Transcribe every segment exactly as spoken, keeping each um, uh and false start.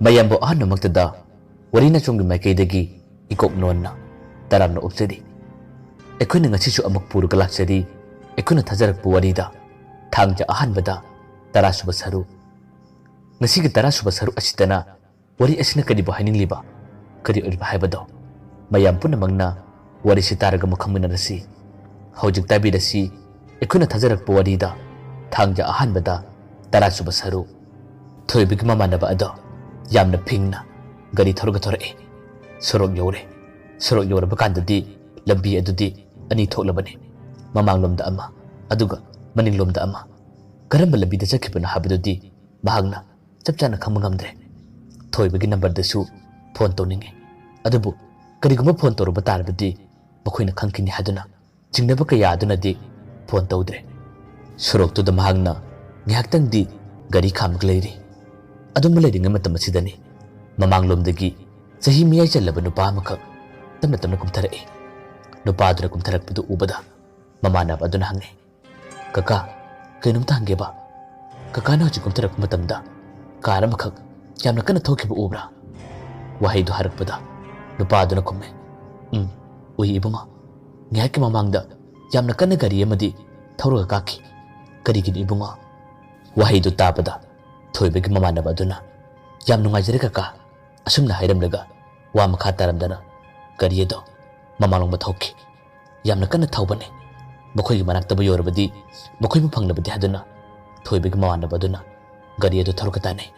ꯃꯌꯥꯝꯕꯨ ꯑꯍꯥꯟꯕꯃꯛꯇꯗ ꯋꯥꯔꯤ ꯅꯆꯣꯝꯒꯤ ꯃꯥꯏꯀꯩꯗꯒꯤ ꯏꯀꯣꯛ ꯅꯣꯟꯅ ꯇꯔꯥꯝꯅ ꯑꯣꯛꯆꯔꯤ꯫ ꯑꯩꯈꯣꯏꯅ ꯉꯁꯤꯁꯨ ꯑꯃꯨꯛ ꯄꯨꯔꯒ ꯂꯥꯛꯆꯔꯤ ꯑꯩꯈꯣꯏꯅ ꯊꯥꯖꯔꯛꯄ ꯋꯥꯔꯤꯗ, ꯊꯥꯡꯖ ꯑꯍꯥꯟꯕꯗ ꯇꯔꯥꯁꯨꯕ ꯁꯔꯨꯛ꯫ ꯉꯁꯤꯒꯤ ꯇꯔꯥꯁꯨꯕ ꯁꯔꯨꯛ ꯑꯁꯤꯗꯅ ꯋꯥꯔꯤ ꯑꯁꯤꯅ ꯀꯔꯤꯕꯨ ꯍꯥꯏꯅꯤꯡꯂꯤꯕ, ꯀꯔꯤ ꯑꯣꯏꯔꯤꯕ ꯍꯥꯏꯕꯗꯣ ꯃꯌꯥꯝ ꯄꯨꯝꯅꯃꯛꯅ ꯋꯥꯔꯤꯁꯤ ꯇꯥꯔꯒ ꯑꯃꯨꯛ ꯈꯪꯃꯤꯟꯅꯔꯁꯤ꯫ ꯍꯧꯖꯤꯛ ꯇꯥꯕꯤꯔꯁꯤ ꯑꯩꯈꯣꯏꯅ ꯊꯥꯖꯔꯛꯄ ꯋꯥꯔꯤꯗ, ꯊꯥꯡꯖ ꯑꯍꯥꯟꯕꯗ ꯇꯔꯥꯁꯨꯕ ꯁꯔꯨꯛ꯫ ꯊꯣꯏꯕꯒꯤ ꯃꯃꯥꯟꯅꯕ ꯑꯗꯣ ꯌꯥꯝꯅ ꯐꯤꯡꯅ ꯒꯥꯔꯤ ꯊꯧꯔꯒ ꯊꯧꯔꯛꯏ꯫ ꯁꯣꯔꯣꯛ ꯌꯧꯔꯦ꯫ ꯁꯣꯔꯣꯛ ꯌꯧꯔꯕ ꯀꯥꯟꯗꯗꯤ ꯂꯝꯕꯤ ꯑꯗꯨꯗꯤ ꯑꯅꯤ ꯊꯣꯛꯂꯕꯅꯤ, ꯃꯃꯥꯡꯂꯣꯝꯗ ꯑꯃ, ꯑꯗꯨꯒ ꯃꯅꯤꯡꯂꯣꯝꯗ ꯑꯃ꯫ ꯀꯔꯝꯕ ꯂꯝꯕꯤꯗ ꯆꯠꯈꯤꯕꯅꯣ ꯍꯥꯏꯕꯗꯨꯗꯤ ꯃꯍꯥꯛꯅ ꯆꯞ ꯆꯥꯅ ꯈꯪꯕ ꯉꯝꯗ꯭ꯔꯦ꯫ ꯊꯣꯏꯕꯒꯤ ꯅꯝꯕꯔꯗꯁꯨ ꯐꯣꯟ ꯇꯧꯅꯤꯡꯉꯤ, ꯑꯗꯨꯕꯨ ꯀꯔꯤꯒꯨꯝꯕ ꯐꯣꯟ ꯇꯧꯔꯨꯕ ꯇꯥꯔꯕꯗꯤ ꯃꯈꯣꯏꯅ ꯈꯪꯈꯤꯅꯤ ꯍꯥꯏꯗꯨꯅ ꯆꯤꯡꯅꯕ ꯀꯌꯥ ꯑꯗꯨꯅꯗꯤ ꯐꯣꯟ ꯇꯧꯗ꯭ꯔꯦ꯫ ꯁꯣꯔꯣꯛꯇꯨꯗ ꯃꯍꯥꯛꯅ ꯉꯥꯏꯍꯥꯛꯇꯪꯗꯤ ꯒꯥꯔꯤ ꯈꯥꯝꯂꯒ ꯂꯩꯔꯤ꯫ ꯑꯗꯨꯝꯕ ꯂꯩꯔꯤꯉꯩ ꯃꯇꯝ ꯑꯁꯤꯗꯅꯤ ꯃꯃꯥꯡꯂꯣꯝꯗꯒꯤ ꯆꯍꯤ ꯃꯌꯥꯏ ꯆꯜꯂꯕ ꯅꯨꯄꯥ ꯑꯃꯈꯛ ꯇꯞꯅ ꯇꯞꯅ ꯀꯨꯝꯊꯔꯛꯏ꯫ ꯅꯨꯄꯥ ꯑꯗꯨꯅ ꯀꯨꯝꯊꯔꯛꯄꯗꯨ ꯎꯕꯗ ꯃꯃꯥꯟꯅꯕ ꯑꯗꯨꯅ ꯍꯪꯉꯤ, "ꯀꯀꯥ, ꯀꯩꯅꯣꯝꯇ ꯍꯪꯒꯦꯕ꯫ ꯀꯀꯥꯅ ꯍꯧꯖꯤꯛ ꯀꯨꯝꯊꯔꯛꯄ ꯃꯇꯝꯗ ꯀꯥꯔ ꯑꯃꯈꯛ ꯌꯥꯝꯅ ꯀꯟꯅ ꯊꯧꯈꯤꯕ ꯎꯕ꯭ꯔꯥ?" ꯋꯥꯍꯩꯗꯨ ꯍꯥꯏꯔꯛꯄꯗ ꯅꯨꯄꯥ ꯑꯗꯨꯅ ꯈꯨꯝꯃꯦ, "ꯎꯝ, ꯎꯏ ꯏꯕꯨꯡꯉꯣ꯫ ꯉꯥꯏꯍꯥꯛꯀꯤ ꯃꯃꯥꯡꯗ ꯌꯥꯝꯅ ꯀꯟꯅ ꯒꯥꯔꯤ ꯑꯃꯗꯤ ꯊꯧꯔꯒ ꯀꯥꯈꯤ꯫ ꯀꯔꯤꯒꯤꯅꯣ ꯏꯕꯨꯡꯉꯣ?" ꯋꯥꯍꯩꯗꯨ ꯇꯥꯕꯗ ꯊꯣꯏꯕꯒꯤ ꯃꯃꯥꯟꯅꯕ ꯑꯗꯨꯅ, "ꯌꯥꯝ ꯅꯨꯡꯉꯥꯏꯖꯔꯦ ꯀꯀꯥ," ꯑꯁꯨꯝꯅ ꯍꯥꯏꯔꯝꯂꯒ ꯋꯥ ꯃꯈꯥ ꯇꯥꯔꯝꯗꯅ ꯒꯥꯔꯤ ꯑꯗꯣ ꯃꯃꯥꯡꯂꯣꯝꯗ ꯊꯧꯈꯤ꯫ ꯌꯥꯝꯅ ꯀꯟꯅ ꯊꯧꯕꯅꯤ꯫ ꯃꯈꯣꯏꯒꯤ ꯃꯅꯥꯛꯇꯕꯨ ꯌꯧꯔꯕꯗꯤ ꯃꯈꯣꯏꯕꯨ ꯐꯪꯂꯕꯗꯤ ꯍꯥꯏꯗꯨꯅ ꯊꯣꯏꯕꯒꯤ ꯃꯃꯥꯟꯅꯕ ꯑꯗꯨꯅ ꯒꯥꯔꯤ ꯑꯗꯨ ꯊꯧꯔꯒ ꯇꯥꯟꯅꯩ꯫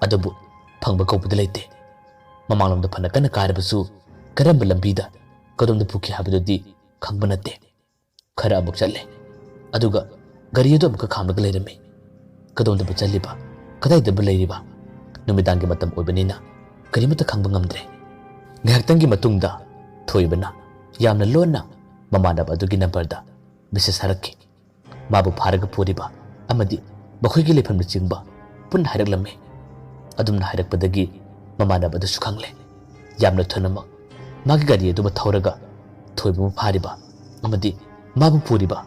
ꯑꯗꯨꯕꯨ ꯐꯪꯕ ꯀꯧꯕꯗꯤ ꯂꯩꯇꯦ꯫ ꯃꯃꯥꯡꯂꯣꯝꯗ ꯐꯅ ꯀꯟꯅ ꯀꯥꯔꯕꯁꯨ ꯀꯔꯝꯕ ꯂꯝꯕꯤꯗ ꯀꯗꯣꯝꯗ ꯄꯨꯈꯤ ꯍꯥꯏꯕꯗꯨꯗꯤ ꯈꯪꯕ ꯅꯠꯇꯦ꯫ ꯈꯔ ꯑꯃꯨꯛ ꯆꯠꯂꯦ꯫ ꯑꯗꯨꯒ ꯒꯥꯔꯤ ꯑꯗꯨ ꯑꯃꯨꯛꯀ ꯈꯥꯝꯂꯒ ꯂꯩꯔꯝꯃꯤ꯫ ꯀꯗꯣꯝꯗꯕꯨ ꯆꯠꯂꯤꯕ? ꯀꯗꯥꯏꯗꯕꯨ ꯂꯩꯔꯤꯕ? ꯅꯨꯃꯤꯗꯥꯡꯒꯤ ꯃꯇꯝ ꯑꯣꯏꯕꯅꯤꯅ ꯀꯔꯤꯃꯠꯇ ꯈꯪꯕ ꯉꯝꯗ꯭ꯔꯦ꯫ ꯉꯥꯏꯍꯥꯛꯇꯪꯒꯤ ꯃꯇꯨꯡꯗ ꯊꯣꯏꯕꯅ ꯌꯥꯝꯅ ꯂꯣꯟꯅ ꯃꯃꯥꯟꯅꯕ ꯑꯗꯨꯒꯤ ꯅꯝꯕꯔꯗ ꯃꯦꯁꯦꯖ ꯊꯥꯔꯛꯈꯤ꯫ ꯃꯥꯕꯨ ꯐꯥꯔꯒ ꯄꯨꯔꯤꯕ ꯑꯃꯗꯤ ꯃꯈꯣꯏꯒꯤ ꯂꯩꯐꯝꯅꯆꯤꯡꯕ ꯄꯨꯟꯅ ꯍꯥꯏꯔꯛꯂꯝꯃꯤ꯫ ꯑꯗꯨꯝꯅ ꯍꯥꯏꯔꯛꯄꯗꯒꯤ ꯃꯃꯥꯟꯅꯕ ꯑꯗꯨꯁꯨ ꯈꯪꯂꯦ꯫ ꯌꯥꯝꯅ ꯊꯨꯅꯃꯛ ꯃꯥꯒꯤ ꯒꯥꯔꯤ ꯑꯗꯨꯕꯨ ꯊꯧꯔꯒ ꯊꯣꯏꯕꯕꯨ ꯐꯥꯔꯤꯕ ꯑꯃꯗꯤ ꯃꯥꯕꯨ ꯄꯨꯔꯤꯕ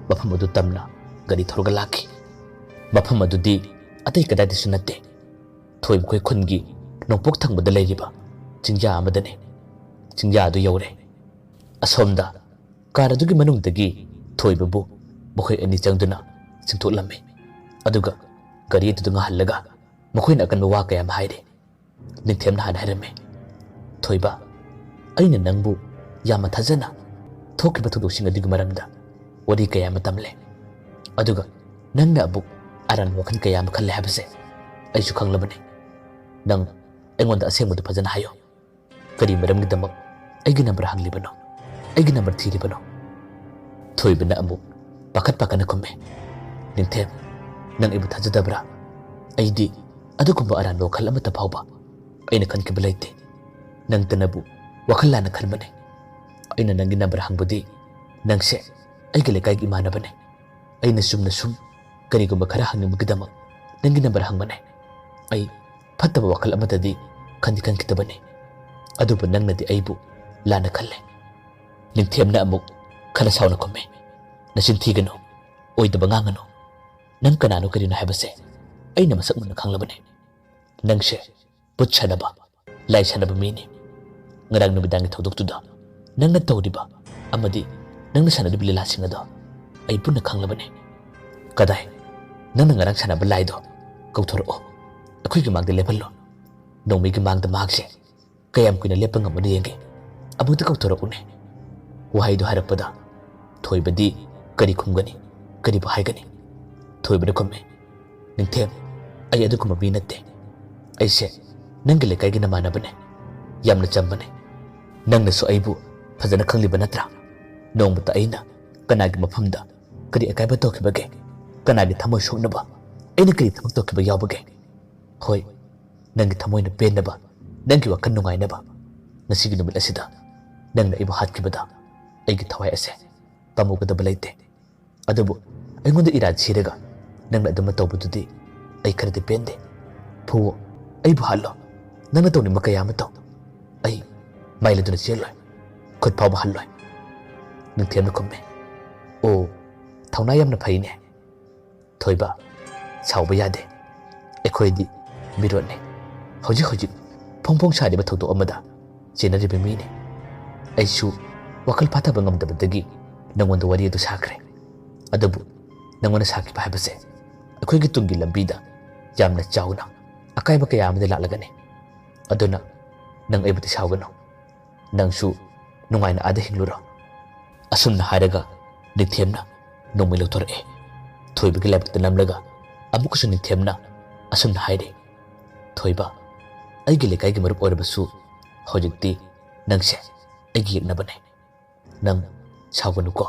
ꯃꯐꯝ ꯑꯗꯨ ꯇꯝꯅ ꯒꯥꯔꯤ ꯊꯧꯔꯒ ꯂꯥꯛꯈꯤ꯫ ꯃꯐꯝ ꯑꯗꯨꯗꯤ ꯑꯇꯩ ꯀꯗꯥꯏꯗꯁꯨ ꯅꯠꯇꯦ, ꯊꯣꯏꯕ ꯈꯣꯏ ꯈꯨꯟꯒꯤ ꯅꯣꯡꯄꯣꯛ ꯊꯪꯕꯗ ꯂꯩꯔꯤꯕ ꯆꯤꯡꯌꯥ ꯑꯃꯗꯅꯤ꯫ ꯆꯤꯡꯌꯥ ꯑꯗꯨ ꯌꯧꯔꯦ꯫ ꯑꯁꯣꯝꯗ ꯀꯥꯔ ꯑꯗꯨꯒꯤ ꯃꯅꯨꯡꯗꯒꯤ ꯊꯣꯏꯕꯕꯨ ꯃꯈꯣꯏ ꯑꯅꯤ ꯆꯪꯗꯨꯅ ꯆꯤꯡꯊꯣꯛꯂꯝꯃꯤ꯫ ꯑꯗꯨꯒ ꯒꯥꯔꯤ ꯑꯗꯨꯗ ꯉꯥꯍꯜꯂꯒ ꯃꯈꯣꯏꯅ ꯑꯀꯟꯕ ꯋꯥ ꯀꯌꯥ ꯑꯃ ꯍꯥꯏꯔꯤ꯫ ꯅꯤꯡꯊꯦꯝꯅ ꯍꯥꯟꯅ ꯍꯥꯏꯔꯝꯃꯤ, "ꯊꯣꯏꯕ, ꯑꯩꯅ ꯅꯪꯕꯨ ꯌꯥꯝꯅ ꯊꯥꯖꯅ ꯊꯣꯛꯈꯤꯕ ꯊꯧꯗꯣꯛꯁꯤꯡ ꯑꯗꯨꯒꯤ ꯃꯔꯝꯗ ꯋꯥꯔꯤ ꯀꯌꯥ ꯑꯃ ꯇꯝꯂꯦ꯫ ꯑꯗꯨꯒ ꯅꯪꯅ ꯑꯃꯨꯛ ꯑꯔꯥꯟꯕ ꯋꯥꯈꯜ ꯀꯌꯥ ꯑꯃ ꯈꯜꯂꯦ ꯍꯥꯏꯕꯁꯦ ꯑꯩꯁꯨ ꯈꯪꯂꯕꯅꯤ꯫ ꯅꯪ ꯑꯩꯉꯣꯟꯗ ꯑꯁꯦꯡꯕꯗꯨ ꯐꯖꯅ ꯍꯥꯏꯌꯨ꯫ ꯀꯔꯤ ꯃꯔꯝꯒꯤꯗꯃꯛ ꯑꯩꯒꯤ ꯅꯝꯕꯔ ꯍꯪꯂꯤꯕꯅꯣ? ꯑꯩꯒꯤ ꯅꯝꯕꯔ ꯊꯤꯔꯤꯕꯅꯣ?" ꯊꯣꯏꯕꯅ ꯑꯃꯨꯛ ꯄꯥꯈꯠ ꯄꯥꯈꯠꯅ ꯈꯨꯝꯃꯦ, "ꯅꯤꯡꯊꯦꯝ, ꯅꯪ ꯑꯩꯕꯨ ꯊꯥꯖꯗꯕ꯭ꯔꯥ? ꯑꯩꯗꯤ ꯑꯗꯨꯒꯨꯝꯕ ꯑꯔꯥꯟꯕ ꯋꯥꯈꯜ ꯑꯃꯠꯇ ꯐꯥꯎꯕ ꯑꯩꯅ ꯈꯟꯈꯤꯕ ꯂꯩꯇꯦ꯫ ꯅꯪꯇꯅꯕꯨ ꯋꯥꯈꯜ ꯂꯥꯟꯅ ꯈꯟꯕꯅꯦ꯫ ꯑꯩꯅ ꯅꯪꯒꯤ ꯅꯝꯕꯔ ꯍꯪꯕꯗꯤ ꯅꯪꯁꯦ ꯑꯩꯒꯤ ꯂꯩꯀꯥꯏꯒꯤ ꯏꯃꯥꯟꯅꯕꯅꯦ꯫ ꯑꯩꯅ ꯆꯨꯝꯅ ꯁꯨꯝ ꯀꯔꯤꯒꯨꯝꯕ ꯈꯔ ꯍꯪꯅꯤꯡꯕꯒꯤꯗꯃꯛ ꯅꯪꯒꯤ ꯅꯝꯕꯔ ꯍꯪꯕꯅꯦ꯫ ꯑꯩ ꯐꯠꯇꯕ ꯋꯥꯈꯜ ꯑꯃꯠꯇꯗꯤ ꯈꯟꯗꯤ ꯈꯟꯈꯤꯗꯕꯅꯤ꯫ ꯑꯗꯨꯕꯨ ꯅꯪꯅꯗꯤ ꯑꯩꯕꯨ ꯂꯥꯟꯅ ꯈꯜꯂꯦ꯫" ꯅꯤꯡꯊꯦꯝꯅ ꯑꯃꯨꯛ ꯈꯔ ꯁꯥꯎꯅ ꯈꯨꯝꯃꯤ, "ꯅꯆꯤꯟ ꯊꯤꯒꯅꯨ꯫ ꯑꯣꯏꯗꯕ ꯉꯥꯡꯒꯅꯨ꯫ ꯅꯪ ꯀꯅꯥꯅꯣ ꯀꯔꯤꯅꯣ ꯍꯥꯏꯕꯁꯦ ꯑꯩꯅ ꯃꯁꯛ ꯃꯨꯟꯅ ꯈꯪꯂꯕꯅꯤ꯫ ꯅꯪꯁꯦ ꯚꯨꯠ ꯁꯥꯟꯅꯕ, ꯂꯥꯏ ꯁꯥꯟꯅꯕ ꯃꯤꯅꯤ꯫ ꯉꯔꯥꯡ ꯅꯨꯃꯤꯗꯥꯡꯒꯤ ꯊꯧꯗꯣꯛꯇꯨꯗ ꯅꯪꯅ ꯇꯧꯔꯤꯕ ꯑꯃꯗꯤ ꯅꯪꯅ ꯁꯥꯟꯅꯔꯤꯕ ꯂꯤꯂꯥꯁꯤꯡ ꯑꯗꯣ ꯑꯩ ꯄꯨꯟꯅ ꯈꯪꯂꯕꯅꯤ꯫ ꯀꯗꯥꯏ? ꯅꯪꯅ ꯉꯔꯥꯡ ꯁꯥꯟꯅꯕ ꯂꯥꯏꯗꯣ ꯀꯧꯊꯣꯔꯛꯑꯣ꯫ ꯑꯩꯈꯣꯏꯒꯤ ꯃꯥꯡꯗ ꯂꯦꯞꯍꯜꯂꯣ꯫ ꯅꯣꯡꯃꯩꯒꯤ ꯃꯥꯡꯗ ꯃꯍꯥꯛꯁꯦ ꯀꯌꯥꯝ ꯀꯨꯏꯅ ꯂꯦꯞꯄ ꯉꯝꯒꯅꯤ ꯌꯦꯡꯒꯦ꯫ ꯑꯃꯨꯛꯇ ꯀꯧꯊꯣꯔꯛꯎꯅꯦ꯫" ꯋꯥꯍꯩꯗꯨ ꯍꯥꯏꯔꯛꯄꯗ ꯊꯣꯏꯕꯗꯤ ꯀꯔꯤ ꯈꯨꯝꯒꯅꯤ, ꯀꯔꯤꯕꯨ ꯍꯥꯏꯒꯅꯤ? ꯊꯣꯏꯕꯅ ꯈꯨꯝꯃꯤ, "ꯅꯤꯡꯊꯦꯝ, ꯑꯩ ꯑꯗꯨꯒꯨꯝꯕ ꯃꯤ ꯅꯠꯇꯦ꯫ ꯑꯩꯁꯦ ꯅꯪꯒꯤ ꯂꯩꯀꯥꯏꯒꯤ ꯅꯃꯥꯟꯅꯕꯅꯦ꯫ ꯌꯥꯝꯅ ꯆꯝꯕꯅꯦ꯫ ꯅꯪꯅꯁꯨ ꯑꯩꯕꯨ ꯐꯖꯅ ꯈꯪꯂꯤꯕ ꯅꯠꯇ꯭ꯔꯥ? ꯅꯣꯡꯃꯇ ꯑꯩꯅ ꯀꯅꯥꯒꯤ ꯃꯐꯝꯗ ꯀꯔꯤ ꯑꯀꯥꯏꯕ ꯇꯧꯈꯤꯕꯒꯦ? ꯀꯅꯥꯒꯤ ꯊꯃꯣꯏ ꯁꯣꯛꯅꯕ ꯑꯩꯅ ꯀꯔꯤ ꯊꯕꯛ ꯇꯧꯈꯤꯕ ꯌꯥꯎꯕꯒꯦ? ꯍꯣꯏ, ꯅꯪꯒꯤ ꯊꯃꯣꯏꯅ ꯄꯦꯟꯅꯕ, ꯅꯪꯒꯤ ꯋꯥꯈꯜ ꯅꯨꯡꯉꯥꯏꯅꯕ꯫ ꯉꯁꯤꯒꯤ ꯅꯨꯃꯤꯠ ꯑꯁꯤꯗ ꯅꯪꯅ ꯑꯩꯕꯨ ꯍꯥꯠꯈꯤꯕꯗ ꯑꯩꯒꯤ ꯊꯋꯥꯏ ꯑꯁꯦ ꯄꯥꯝꯃꯨꯒꯗꯕ ꯂꯩꯇꯦ꯫ ꯑꯗꯨꯕꯨ ꯑꯩꯉꯣꯟꯗ ꯏꯔꯥꯟ ꯁꯤꯔꯒ ꯅꯪꯅ ꯑꯗꯨꯃ ꯇꯧꯕꯗꯨꯗꯤ ꯑꯩ ꯈꯔꯗꯤ ꯄꯦꯟꯗꯦ꯫ ꯐꯨꯋꯣ, ꯑꯩꯕꯨ ꯍꯥꯠꯂꯣ, ꯅꯪꯅ ꯇꯧꯅꯤꯡꯕ ꯀꯌꯥ ꯑꯃ ꯇꯧ꯫ ꯑꯩ ꯃꯥꯏ ꯂꯩꯗꯨꯅ ꯆꯦꯜꯂꯣꯏ, ꯈꯨꯠ ꯐꯥꯎꯕ ꯍꯜꯂꯣꯏ꯫" ꯅꯤꯡꯊꯦꯝꯅ ꯈꯨꯝꯃꯤ, "ꯑꯣ, ꯊꯧꯅꯥ ꯌꯥꯝꯅ ꯐꯩꯅꯦ꯫ ꯊꯣꯏꯕ, ꯁꯥꯎꯕ ꯌꯥꯗꯦ꯫ ꯑꯩꯈꯣꯏꯗꯤ ꯃꯤꯔꯣꯠꯅꯤ꯫ ꯍꯧꯖꯤꯛ ꯍꯧꯖꯤꯛ ꯐꯣꯡ ꯐꯣꯡ ꯁꯥꯔꯤꯕ ꯊꯧꯗꯣꯛ ꯑꯃꯗ ꯆꯦꯟꯅꯔꯤꯕ ꯃꯤꯅꯤ꯫ ꯑꯩꯁꯨ ꯋꯥꯈꯜ ꯐꯥꯊꯕ ꯉꯝꯗꯕꯗꯒꯤ ꯅꯪꯉꯣꯟꯗ ꯋꯥꯔꯤ ꯑꯗꯨ ꯁꯥꯈ꯭ꯔꯦ꯫ ꯑꯗꯨꯕꯨ ꯅꯪꯉꯣꯟꯗ ꯁꯥꯈꯤꯕ ꯍꯥꯏꯕꯁꯦ ꯑꯩꯈꯣꯏꯒꯤ ꯇꯨꯡꯒꯤ ꯂꯝꯕꯤꯗ ꯌꯥꯝꯅ ꯆꯥꯎꯅ ꯑꯀꯥꯏꯕ ꯀꯌꯥ ꯑꯃꯗꯤ ꯂꯥꯛꯂꯒꯅꯤ꯫ ꯑꯗꯨꯅ ꯅꯪ ꯑꯩꯕꯨꯗꯤ ꯁꯥꯎꯒꯅꯨ꯫ ꯅꯪꯁꯨ ꯅꯨꯡꯉꯥꯏꯅ ꯑꯥꯗ ꯍꯤꯡꯂꯨꯔꯣ꯫ ꯑꯁꯨꯝꯅ ꯍꯥꯏꯔꯒ ꯅꯤꯡꯊꯦꯝꯅ ꯅꯣꯡꯃꯩ ꯂꯧꯊꯣꯔꯛꯑꯦ꯫ ꯊꯣꯏꯕꯒꯤ ꯂꯥꯏꯕꯛꯇ ꯅꯝꯂꯒ ꯑꯃꯨꯛꯀꯁꯨ ꯅꯤꯡꯊꯦꯝꯅ ꯑꯁꯨꯝꯅ ꯍꯥꯏꯔꯦ, "ꯊꯣꯏꯕ, ꯑꯩꯒꯤ ꯂꯩꯀꯥꯏꯒꯤ ꯃꯔꯨꯞ ꯑꯣꯏꯔꯕꯁꯨ ꯍꯧꯖꯤꯛꯇꯤ ꯅꯪꯁꯦ ꯑꯩꯒꯤ ꯌꯦꯛꯅꯕꯅꯦ꯫ ꯅꯪ ꯁꯥꯎꯒꯅꯨꯀꯣ꯫"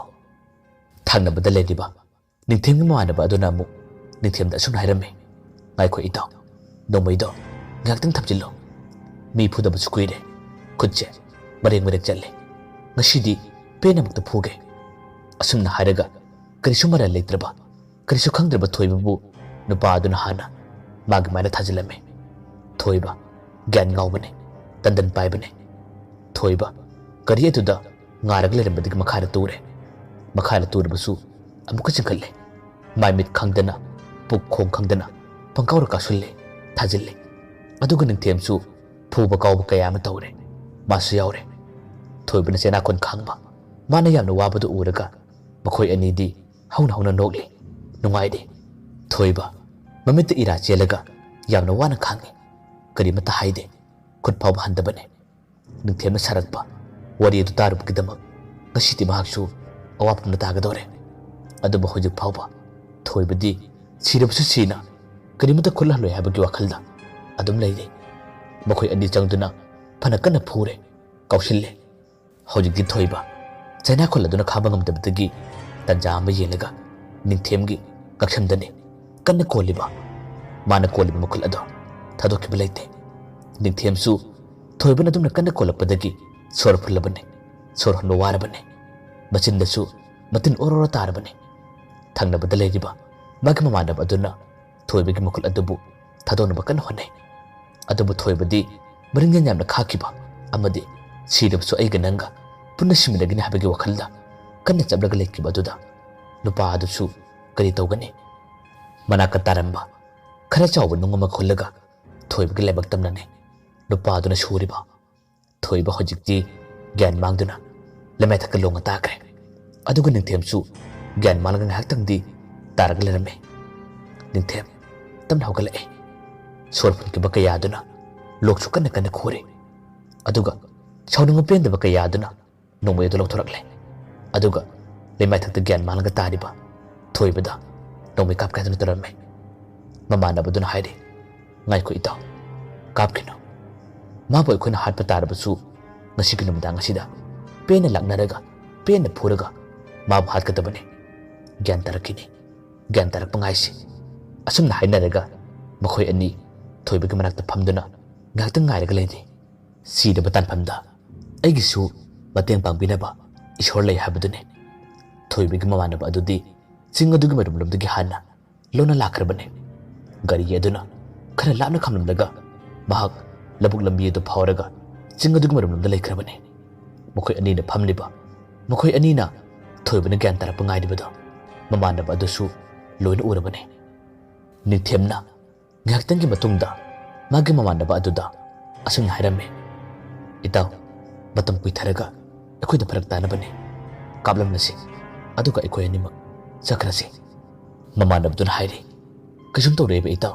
ꯊꯪꯅꯕꯗ ꯂꯩꯔꯤꯕ ꯅꯤꯡꯊꯦꯝꯒꯤ ꯃꯃꯥꯟꯅꯕ ꯑꯗꯨꯅ ꯑꯃꯨꯛ ꯅꯤꯡꯊꯦꯝꯗ ꯑꯁꯨꯝꯅ ꯍꯥꯏꯔꯝꯃꯤ, "ꯉꯥꯏꯈꯣ ꯏꯇꯥꯎ, ꯅꯣꯡꯃꯩꯗꯣ ꯉꯥꯏꯍꯥꯛꯇꯪ ꯊꯝꯖꯤꯜꯂꯣ꯫ ꯃꯤ ꯐꯨꯗꯕꯁꯨ ꯀꯨꯏꯔꯦ꯫ ꯈꯨꯠꯁꯦ ꯃꯔꯦꯡ ꯃꯔꯦꯡ ꯆꯠꯂꯦ꯫ ꯉꯁꯤꯗꯤ ꯄꯦꯟꯅꯃꯛꯇ ꯐꯨꯒꯦ꯫" ꯑꯁꯨꯝꯅ ꯍꯥꯏꯔꯒ ꯀꯔꯤꯁꯨ ꯃꯔꯥꯜ ꯂꯩꯇ꯭ꯔꯕ, ꯀꯔꯤꯁꯨ ꯈꯪꯗ꯭ꯔꯕ ꯊꯣꯏꯕꯕꯨ ꯅꯨꯄꯥ ꯑꯗꯨꯅ ꯍꯥꯟꯅ ꯃꯥꯒꯤ ꯃꯥꯏꯗ ꯊꯥꯖꯤꯜꯂꯝꯃꯤ꯫ ꯊꯣꯏꯕ ꯒ꯭ꯌꯥꯟ ꯉꯥꯎꯕꯅꯦ, ꯇꯟꯗꯟ ꯄꯥꯏꯕꯅꯦ꯫ ꯊꯣꯏꯕ ꯒꯥꯔꯤ ꯑꯗꯨꯗ ꯉꯥꯔꯒ ꯂꯩꯔꯝꯕꯗꯒꯤ ꯃꯈꯥꯗ ꯇꯨꯔꯦ꯫ ꯃꯈꯥꯗ ꯇꯨꯔꯕꯁꯨ ꯑꯃꯨꯛꯀ ꯆꯤꯡꯈꯠꯂꯦ꯫ ꯃꯥꯏ ꯃꯤꯠ ꯈꯪꯗꯅ, ꯄꯨꯛ ꯈꯣꯡ ꯈꯪꯗꯅ ꯄꯪꯀꯥꯎꯗ ꯀꯥꯎꯁꯤꯜꯂꯦ, ꯊꯥꯖꯤꯜꯂꯦ꯫ ꯑꯗꯨꯒ ꯅꯤꯡꯊꯦꯝꯁꯨ ꯐꯨꯕ ꯀꯥꯎꯕ ꯀꯌꯥ ꯑꯃ ꯇꯧꯔꯦ꯫ ꯃꯥꯁꯨ ꯌꯥꯎꯔꯦ꯫ ꯊꯣꯏꯕꯅ ꯆꯦꯅꯥꯈꯣꯟ ꯈꯥꯡꯕ, ꯃꯥꯅ ꯌꯥꯝꯅ ꯋꯥꯕꯗꯨ ꯎꯔꯒ ꯃꯈꯣꯏ ꯑꯅꯤꯗꯤ ꯍꯧꯅ ꯍꯧꯅ ꯅꯣꯛꯂꯤ, ꯅꯨꯡꯉꯥꯏꯔꯤ꯫ ꯊꯣꯏꯕ ꯃꯃꯤꯠꯇ ꯏꯔꯥ ꯆꯦꯜꯂꯒ ꯌꯥꯝꯅ ꯋꯥꯅ ꯈꯥꯡꯉꯤ꯫ ꯀꯔꯤꯃꯠꯇ ꯍꯥꯏꯗꯦ꯫ ꯈꯨꯠ ꯐꯥꯎꯕ ꯍꯟꯗꯕꯅꯤ꯫ ꯅꯤꯡꯊꯦꯝꯅ ꯁꯥꯔꯛꯄ ꯋꯥꯔꯤ ꯑꯗꯨ ꯇꯥꯔꯨꯕꯒꯤꯗꯃꯛ ꯉꯁꯤꯗꯤ ꯃꯍꯥꯛꯁꯨ ꯑꯋꯥꯐꯝꯗ ꯇꯥꯒꯗꯧꯔꯦ꯫ ꯑꯗꯨꯕꯨ ꯍꯧꯖꯤꯛ ꯐꯥꯎꯕ ꯊꯣꯏꯕꯗꯤ ꯁꯤꯔꯕꯁꯨ ꯁꯤꯅ ꯀꯔꯤꯃꯠꯇ ꯈꯨꯠꯂꯍꯜꯂꯣꯏ ꯍꯥꯏꯕꯒꯤ ꯋꯥꯈꯜꯗ ꯑꯗꯨꯝ ꯂꯩꯔꯤ꯫ ꯃꯈꯣꯏ ꯑꯅꯤ ꯆꯪꯗꯨꯅ ꯐꯅ ꯀꯟꯅ ꯐꯨꯔꯦ, ꯀꯥꯎꯁꯤꯜꯂꯦ꯫ ꯍꯧꯖꯤꯛꯇꯤ ꯊꯣꯏꯕ ꯆꯩꯅꯥꯈꯣꯜ ꯑꯗꯨꯅ ꯈꯥꯡꯕ ꯉꯝꯗꯕꯗꯒꯤ ꯇꯟꯖꯥ ꯑꯃ ꯌꯦꯡꯂꯒ ꯅꯤꯡꯊꯦꯝꯒꯤ ꯉꯛꯁꯝꯗꯅꯤ ꯀꯟꯅ ꯀꯣꯜꯂꯤꯕ꯫ ꯃꯥꯅ ꯀꯣꯜꯂꯤꯕ ꯃꯈꯨꯜ ꯑꯗꯣ ꯊꯥꯗꯣꯛꯈꯤꯕ ꯂꯩꯇꯦ꯫ ꯅꯤꯡꯊꯦꯝꯁꯨ ꯊꯣꯏꯕꯅ ꯑꯗꯨꯝꯅ ꯀꯟꯅ ꯀꯣꯜꯂꯛꯄꯗꯒꯤ ꯁꯣꯔ ꯐꯨꯜꯂꯕꯅꯤ꯫ ꯁꯣꯔ ꯍꯣꯟꯕ ꯋꯥꯔꯕꯅꯤ꯫ ꯃꯆꯤꯟꯗꯁꯨ ꯃꯇꯤꯟ ꯑꯣꯔꯣ ꯑꯣꯔꯣ ꯇꯥꯔꯕꯅꯤ꯫ ꯊꯪꯅꯕꯗ ꯂꯩꯔꯤꯕ ꯃꯥꯒꯤ ꯃꯃꯥꯟꯅꯕ ꯑꯗꯨꯅ ꯊꯣꯏꯕꯒꯤ ꯃꯈꯨꯜ ꯑꯗꯨꯕꯨ ꯊꯥꯗꯣꯛꯅꯕ ꯀꯟꯅ ꯍꯣꯠꯅꯩ꯫ ꯑꯗꯨꯕꯨ ꯊꯣꯏꯕꯗꯤ ꯃꯔꯤꯡꯖꯦꯜ ꯌꯥꯝꯅ ꯈꯥꯛꯈꯤꯕ ꯑꯃꯗꯤ "ꯁꯤꯔꯕꯁꯨ ꯑꯩꯒ ꯅꯪꯒ ꯄꯨꯟꯅ ꯁꯤꯃꯤꯟꯅꯒꯅꯤ" ꯍꯥꯏꯕꯒꯤ ꯋꯥꯈꯜꯗ ꯀꯟꯅ ꯆꯞꯂꯒ ꯂꯩꯈꯤꯕ ꯑꯗꯨꯗ ꯅꯨꯄꯥ ꯑꯗꯨꯁꯨ ꯀꯔꯤ ꯇꯧꯒꯅꯤ? ꯃꯅꯥꯛꯇ ꯇꯥꯔꯝꯕ ꯈꯔ ꯆꯥꯎꯕ ꯅꯨꯡ ꯑꯃ ꯈꯨꯜꯂꯒ ꯊꯣꯏꯕꯒꯤ ꯂꯥꯏꯕꯛ ꯇꯝꯅꯅꯦ ꯅꯨꯄꯥꯗꯨꯅ ꯁꯨꯔꯤꯕ꯫ ꯊꯣꯏꯕ ꯍꯧꯖꯤꯛꯇꯤ ꯒ꯭ꯌꯥꯟ ꯃꯥꯡꯗꯨꯅ ꯂꯩꯃꯥꯏꯊꯛꯇ ꯂꯣꯡꯉ ꯇꯥꯈ꯭ꯔꯦ꯫ ꯑꯗꯨꯒ ꯅꯤꯡꯊꯦꯝꯁꯨ ꯒ꯭ꯌꯥꯟ ꯃꯥꯡꯂꯒ ꯉꯥꯏꯍꯥꯛꯇꯪꯗꯤ ꯇꯥꯔꯒ ꯂꯩꯔꯝꯃꯤ꯫ ꯅꯤꯡꯊꯦꯝ ꯇꯞꯅ ꯍꯧꯒꯠꯂꯛꯑꯦ꯫ ꯁꯣꯔ ꯐꯨꯟꯈꯤꯕ ꯀꯌꯥꯗꯨꯅ ꯂꯣꯛꯁꯨ ꯀꯟꯅ ꯀꯟꯅ ꯈꯨꯔꯤ꯫ ꯑꯗꯨꯒ ꯁꯥꯎꯅꯤꯡꯕ ꯄꯦꯟꯗꯕ ꯀꯌꯥꯗꯨꯅ ꯅꯣꯡꯃꯩ ꯑꯗꯨ ꯂꯧꯊꯣꯔꯛꯂꯦ꯫ ꯑꯗꯨꯒ ꯂꯩꯃꯥꯏꯊꯛꯇ ꯒ꯭ꯌꯥꯟ ꯃꯥꯡꯂꯒ ꯇꯥꯔꯤꯕ ꯊꯣꯏꯕꯗ ꯅꯣꯡꯃꯩ ꯀꯥꯞꯀꯦ ꯍꯥꯏꯗꯨꯅ ꯇꯧꯔꯝꯃꯤ꯫ ꯃꯃꯥꯟꯅꯕꯗꯨꯅ ꯍꯥꯏꯔꯤ, "ꯉꯥꯏꯈꯣ ꯏꯇꯥꯎ, ꯀꯥꯞꯈꯤꯅꯨ꯫ ꯃꯥꯕꯨ ꯑꯩꯈꯣꯏꯅ ꯍꯥꯠꯄ ꯇꯥꯔꯕꯁꯨ ꯉꯁꯤꯒꯤ ꯅꯨꯃꯤꯗꯥꯡ ꯑꯁꯤꯗ ꯄꯦꯟꯅ ꯂꯥꯛꯅꯔꯒ ꯄꯦꯟꯅ ꯐꯨꯔꯒ ꯃꯥꯕꯨ ꯍꯥꯠꯀꯗꯕꯅꯤ꯫ ꯒ꯭ꯌꯥꯟ ꯇꯥꯔꯛꯈꯤꯅꯤ꯫ ꯒ꯭ꯌꯥꯟ ꯇꯥꯔꯛꯄ ꯉꯥꯏꯁꯤ꯫" ꯑꯁꯨꯝꯅ ꯍꯥꯏꯅꯔꯒ ꯃꯈꯣꯏ ꯑꯅꯤ ꯊꯣꯏꯕꯒꯤ ꯃꯅꯥꯛꯇ ꯐꯝꯗꯨꯅ ꯉꯥꯏꯍꯥꯛꯇꯪ ꯉꯥꯏꯔꯒ ꯂꯩꯔꯤ꯫ ꯁꯤꯔꯕ ꯇꯥꯟꯐꯝꯗ ꯑꯩꯒꯤꯁꯨ ꯃꯇꯦꯡ ꯄꯥꯡꯕꯤꯅꯕ ꯏꯁꯣꯔ ꯂꯩ ꯍꯥꯏꯕꯗꯨꯅꯤ꯫ ꯊꯣꯏꯕꯒꯤ ꯃꯃꯥꯟꯅꯕ ꯑꯗꯨꯗꯤ ꯆꯤꯡ ꯑꯗꯨꯒꯤ ꯃꯔꯨꯝꯂꯣꯝꯗꯒꯤ ꯍꯥꯟꯅ ꯂꯣꯟꯅ ꯂꯥꯛꯈ꯭ꯔꯕꯅꯤ꯫ ꯒꯥꯔꯤ ꯑꯗꯨꯅ ꯈꯔ ꯂꯥꯞꯅ ꯈꯥꯝꯂꯝꯂꯒ ꯃꯍꯥꯛ ꯂꯧꯕꯨꯛ ꯂꯝꯕꯤ ꯑꯗꯨ ꯐꯥꯎꯔꯒ ꯆꯤꯡ ꯑꯗꯨꯒꯤ ꯃꯔꯨꯝꯂꯣꯝꯗ ꯂꯩꯈ꯭ꯔꯕꯅꯤ꯫ ꯃꯈꯣꯏ ꯑꯅꯤꯅ ꯐꯝꯂꯤꯕ, ꯃꯈꯣꯏ ꯑꯅꯤꯅ ꯊꯣꯏꯕꯅ ꯒ꯭ꯌꯥꯟ ꯇꯥꯔꯛꯄ ꯉꯥꯏꯔꯤꯕꯗꯣ ꯃꯃꯥꯟꯅꯕ ꯑꯗꯨꯁꯨ ꯂꯣꯏꯅ ꯎꯔꯕꯅꯤ꯫ ꯅꯤꯡꯊꯦꯝꯅ ꯉꯥꯏꯍꯥꯛꯇꯪꯒꯤ ꯃꯇꯨꯡꯗ ꯃꯥꯒꯤ ꯃꯃꯥꯟꯅꯕ ꯑꯗꯨꯗ ꯑꯁꯨꯝꯅ ꯍꯥꯏꯔꯝꯃꯤ, "ꯏꯇꯥꯎ, ꯃꯇꯝ ꯀꯨꯏꯊꯔꯒ ꯑꯩꯈꯣꯏꯗ ꯐꯔꯛ ꯇꯥꯅꯕꯅꯤ꯫ ꯀꯥꯞꯂꯝꯂꯁꯤ, ꯑꯗꯨꯒ ꯑꯩꯈꯣꯏ ꯑꯅꯤꯃꯛ ꯆꯠꯈ꯭ꯔꯁꯤ꯫" ꯃꯃꯥꯟꯅꯕꯗꯨꯅ ꯍꯥꯏꯔꯤ, "ꯀꯩꯁꯨꯝ ꯇꯧꯔꯣꯏꯕ ꯏꯇꯥꯎ,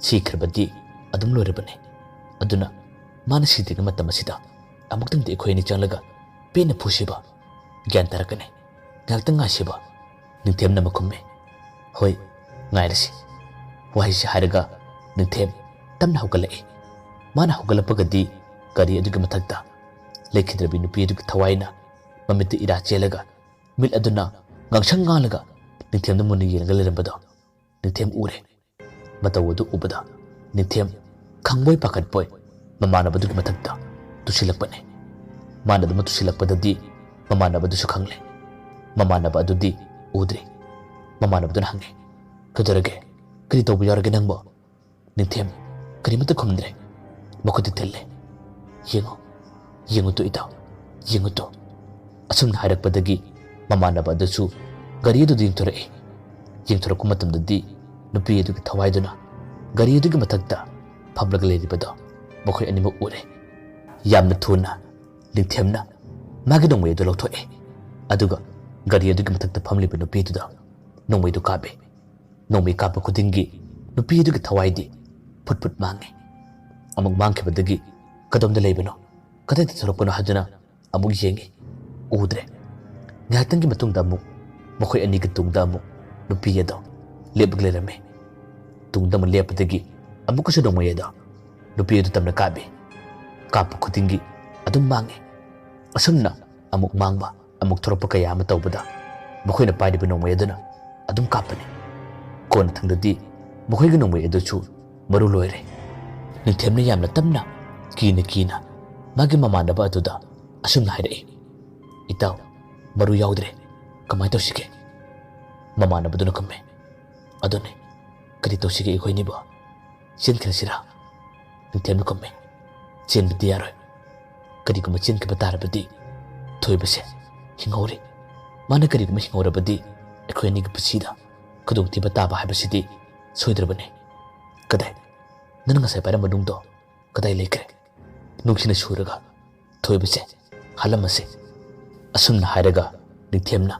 ꯁꯤꯈ꯭ꯔꯕꯗꯤ ꯑꯗꯨꯝ ꯂꯣꯏꯔꯕꯅꯤ꯫ ꯑꯗꯨꯅ ꯃꯥꯅ ꯁꯤꯗ꯭ꯔꯤꯉꯩ ꯃꯇꯝ ꯑꯁꯤꯗ ꯑꯃꯨꯛꯇꯪꯗꯤ ꯑꯩꯈꯣꯏ ꯑꯅꯤ ꯆꯪꯂꯒ ꯄꯦꯟꯅ ꯐꯨꯁꯤꯕ꯫ ꯒ꯭ꯌꯥꯟ ꯇꯥꯔꯛꯀꯅꯤ꯫ ꯉꯥꯏꯍꯥꯛꯇꯪ ꯉꯥꯏꯁꯤꯕ꯫" ꯅꯤꯡꯊꯦꯝꯅ ꯑꯃꯨꯛ ꯈꯨꯝꯃꯤ, "ꯍꯣꯏ, ꯉꯥꯏꯔꯁꯤ꯫" ꯋꯥꯍꯩꯁꯤ ꯍꯥꯏꯔꯒ ꯅꯤꯡꯊꯦꯝ ꯇꯞꯅ ꯍꯧꯒꯠꯂꯛꯏ꯫ ꯃꯥꯅ ꯍꯧꯒꯠꯂꯛꯄꯒꯗꯤ ꯒꯥꯔꯤ ꯑꯗꯨꯒꯤ ꯃꯊꯛꯇ ꯂꯩꯈꯤꯗ꯭ꯔꯕꯤ ꯅꯨꯄꯤ ꯑꯗꯨꯒꯤ ꯊꯋꯥꯏꯅ ꯃꯃꯤꯠꯇ ꯏꯔꯥ ꯆꯦꯜꯂꯒ ꯃꯤꯠ ꯑꯗꯨꯅ ꯉꯥꯡꯁꯪ ꯉꯥꯡꯂꯒ ꯅꯤꯡꯊꯦꯝꯗ ꯃꯨꯟꯅ ꯌꯦꯡꯂꯒ ꯂꯩꯔꯝꯕꯗꯣ ꯅꯤꯡꯊꯦꯝ ꯎꯔꯦ꯫ ꯃꯇꯧ ꯑꯗꯨ ꯎꯕꯗ ꯅꯤꯡꯊꯦꯝ ꯈꯪꯕꯣꯏ ꯄꯥꯈꯠꯄꯣꯏ ꯃꯃꯥꯟꯅꯕꯗꯨꯒꯤ ꯃꯊꯛꯇ ꯇꯨꯁꯤꯜꯂꯛꯄꯅꯤ꯫ ꯃꯥꯅ ꯑꯗꯨꯃꯛ ꯇꯨꯁꯤꯜꯂꯛꯄꯗꯗꯤ ꯃꯃꯥꯟꯅꯕꯗꯨꯁꯨ ꯈꯪꯂꯦ꯫ ꯃꯃꯥꯟꯅꯕ ꯑꯗꯨꯗꯤ ꯎꯗ꯭ꯔꯤ꯫ ꯃꯃꯥꯟꯅꯕꯗꯨꯅ ꯍꯪꯉꯤ, "ꯀꯩꯗꯧꯔꯒꯦ? ꯀꯔꯤ ꯇꯧꯕ ꯌꯥꯎꯔꯒꯦ ꯅꯪꯕꯣ?" ꯅꯤꯡꯊꯦꯝ ꯀꯔꯤꯃꯠꯇ ꯈꯨꯝꯗ꯭ꯔꯦ꯫ ꯃꯈꯨꯠꯇ ꯊꯤꯜꯂꯦ꯫ "ꯌꯦꯡꯉꯨ, ꯌꯦꯡꯉꯨ ꯇꯨ ꯏꯇꯥꯎ, ꯌꯦꯡꯉꯨ ꯇꯨ꯫" ꯑꯁꯨꯝꯅ ꯍꯥꯏꯔꯛꯄꯗꯒꯤ ꯃꯃꯥꯟꯅꯕ ꯑꯗꯨꯁꯨ ꯒꯥꯔꯤ ꯑꯗꯨꯗ ꯌꯦꯡꯊꯣꯔꯛꯏ꯫ ꯌꯦꯡꯊꯣꯔꯛꯄ ꯃꯇꯝꯗꯗꯤ ꯅꯨꯄꯤ ꯑꯗꯨꯒꯤ ꯊꯋꯥꯏꯗꯨꯅ ꯒꯥꯔꯤ ꯑꯗꯨꯒꯤ ꯃꯊꯛꯇ ꯐꯝꯂꯒ ꯂꯩꯔꯤꯕꯗꯣ ꯃꯈꯣꯏ ꯑꯅꯤꯃꯛ ꯎꯔꯦ꯫ ꯌꯥꯝꯅ ꯊꯨꯅ ꯅꯤꯡꯊꯦꯝꯅ ꯃꯥꯒꯤ ꯅꯣꯡꯃꯩ ꯑꯗꯨ ꯂꯧꯊꯣꯛꯑꯦ꯫ ꯑꯗꯨꯒ ꯒꯥꯔꯤ ꯑꯗꯨꯒꯤ ꯃꯊꯛꯇ ꯐꯝꯂꯤꯕ ꯅꯨꯄꯤꯗꯨꯗ ꯅꯣꯡꯃꯩꯗꯨ ꯀꯥꯞꯄꯦ꯫ ꯅꯣꯡꯃꯩ ꯀꯥꯞꯄ ꯈꯨꯗꯤꯡꯒꯤ ꯅꯨꯄꯤ ꯑꯗꯨꯒꯤ ꯊꯋꯥꯏꯗꯤ ꯐꯨꯠ ꯐꯨꯠ ꯃꯥꯡꯉꯦ꯫ ꯑꯃꯨꯛ ꯃꯥꯡꯈꯤꯕꯗꯒꯤ ꯀꯗꯣꯝꯗ ꯂꯩꯕꯅꯣ, ꯀꯗꯥꯏꯗ ꯊꯣꯔꯛꯄꯅꯣ ꯍꯥꯏꯗꯨꯅ ꯑꯃꯨꯛ ꯌꯦꯡꯉꯤ꯫ ꯎꯗ꯭ꯔꯦ꯫ ꯉꯥꯏꯍꯥꯛꯇꯪꯒꯤ ꯃꯇꯨꯡꯗ ꯑꯃꯨꯛ ꯃꯈꯣꯏ ꯑꯅꯤꯒꯤ ꯇꯨꯡꯗ ꯑꯃꯨꯛ ꯅꯨꯄꯤ ꯑꯗꯣ ꯂꯦꯞꯂꯒ ꯂꯩꯔꯝꯃꯤ꯫ ꯇꯨꯡꯗ ꯑꯃꯨꯛ ꯂꯦꯞꯄꯗꯒꯤ ꯑꯃꯨꯛꯀꯁꯨ ꯅꯣꯡꯃꯩ ꯑꯗꯣ ꯅꯨꯄꯤ ꯑꯗꯨ ꯇꯝꯅ ꯀꯥꯞꯄꯤ꯫ ꯀꯥꯞꯄ ꯈꯨꯗꯤꯡꯒꯤ ꯑꯗꯨꯝ ꯃꯥꯡꯉꯤ꯫ ꯑꯁꯨꯝꯅ ꯑꯃꯨꯛ ꯃꯥꯡꯕ, ꯑꯃꯨꯛ ꯊꯣꯔꯛꯄ ꯀꯌꯥ ꯑꯃ ꯇꯧꯕꯗ ꯃꯈꯣꯏꯅ ꯄꯥꯏꯔꯤꯕ ꯅꯣꯡꯃꯩ ꯑꯗꯨꯅ ꯑꯗꯨꯝ ꯀꯥꯞꯄꯅꯤ꯫ ꯀꯣꯟꯅꯊꯪꯗꯗꯤ ꯃꯈꯣꯏꯒꯤ ꯅꯣꯡꯃꯩ ꯑꯗꯨꯁꯨ ꯃꯔꯨ ꯂꯣꯏꯔꯦ꯫ ꯅꯤꯡꯊꯦꯝꯅ ꯌꯥꯝꯅ ꯇꯞꯅ, ꯀꯤꯅ ꯀꯤꯅ ꯃꯥꯒꯤ ꯃꯃꯥꯟꯅꯕ ꯑꯗꯨꯗ ꯑꯁꯨꯝꯅ ꯍꯥꯏꯔꯛꯏ, "ꯏꯇꯥꯎ, ꯃꯔꯨ ꯌꯥꯎꯗ꯭ꯔꯦ, ꯀꯃꯥꯏꯅ ꯇꯧꯁꯤꯒꯦ?" ꯃꯃꯥꯟꯅꯕꯗꯨꯅ ꯈꯨꯝꯃꯦ, "ꯑꯗꯨꯅꯤ, ꯀꯔꯤ ꯇꯧꯁꯤꯒꯦ ꯑꯩꯈꯣꯏꯅꯤꯕꯣ? ꯆꯦꯟꯈ꯭ꯔꯁꯤꯔꯥ?" ꯅꯤꯡꯊꯦꯝꯅ ꯈꯨꯝꯃꯦ, "ꯆꯦꯟꯕꯗꯤ ꯌꯥꯔꯣꯏ꯫ ꯀꯔꯤꯒꯨꯝꯕ ꯆꯦꯟꯈꯤꯕ ꯇꯥꯔꯕꯗꯤ ꯊꯣꯏꯕꯁꯦ ꯍꯤꯡꯍꯧꯔꯤ꯫ ꯃꯥꯅ ꯀꯔꯤꯒꯨꯝꯕ ꯍꯤꯡꯍꯧꯔꯕꯗꯤ ꯑꯩꯈꯣꯏ ꯑꯅꯤꯒꯤ ꯄꯨꯟꯁꯤꯗ ꯈꯨꯗꯣꯡꯊꯤꯕ ꯇꯥꯕ ꯍꯥꯏꯕꯁꯤꯗꯤ ꯁꯣꯏꯗ꯭ꯔꯕꯅꯤ꯫ ꯀꯗꯥꯏ? ꯅꯪꯅ ꯉꯁꯥꯏ ꯄꯥꯏꯔꯝꯕ ꯅꯨꯡꯗꯣ ꯀꯗꯥꯏ ꯂꯩꯈ꯭ꯔꯦ? ꯅꯨꯡꯁꯤꯅ ꯁꯨꯔꯒ ꯊꯣꯏꯕꯁꯦ ꯍꯥꯠꯂꯝꯃꯁꯦ꯫" ꯑꯁꯨꯝꯅ ꯍꯥꯏꯔꯒ ꯅꯤꯡꯊꯦꯝꯅ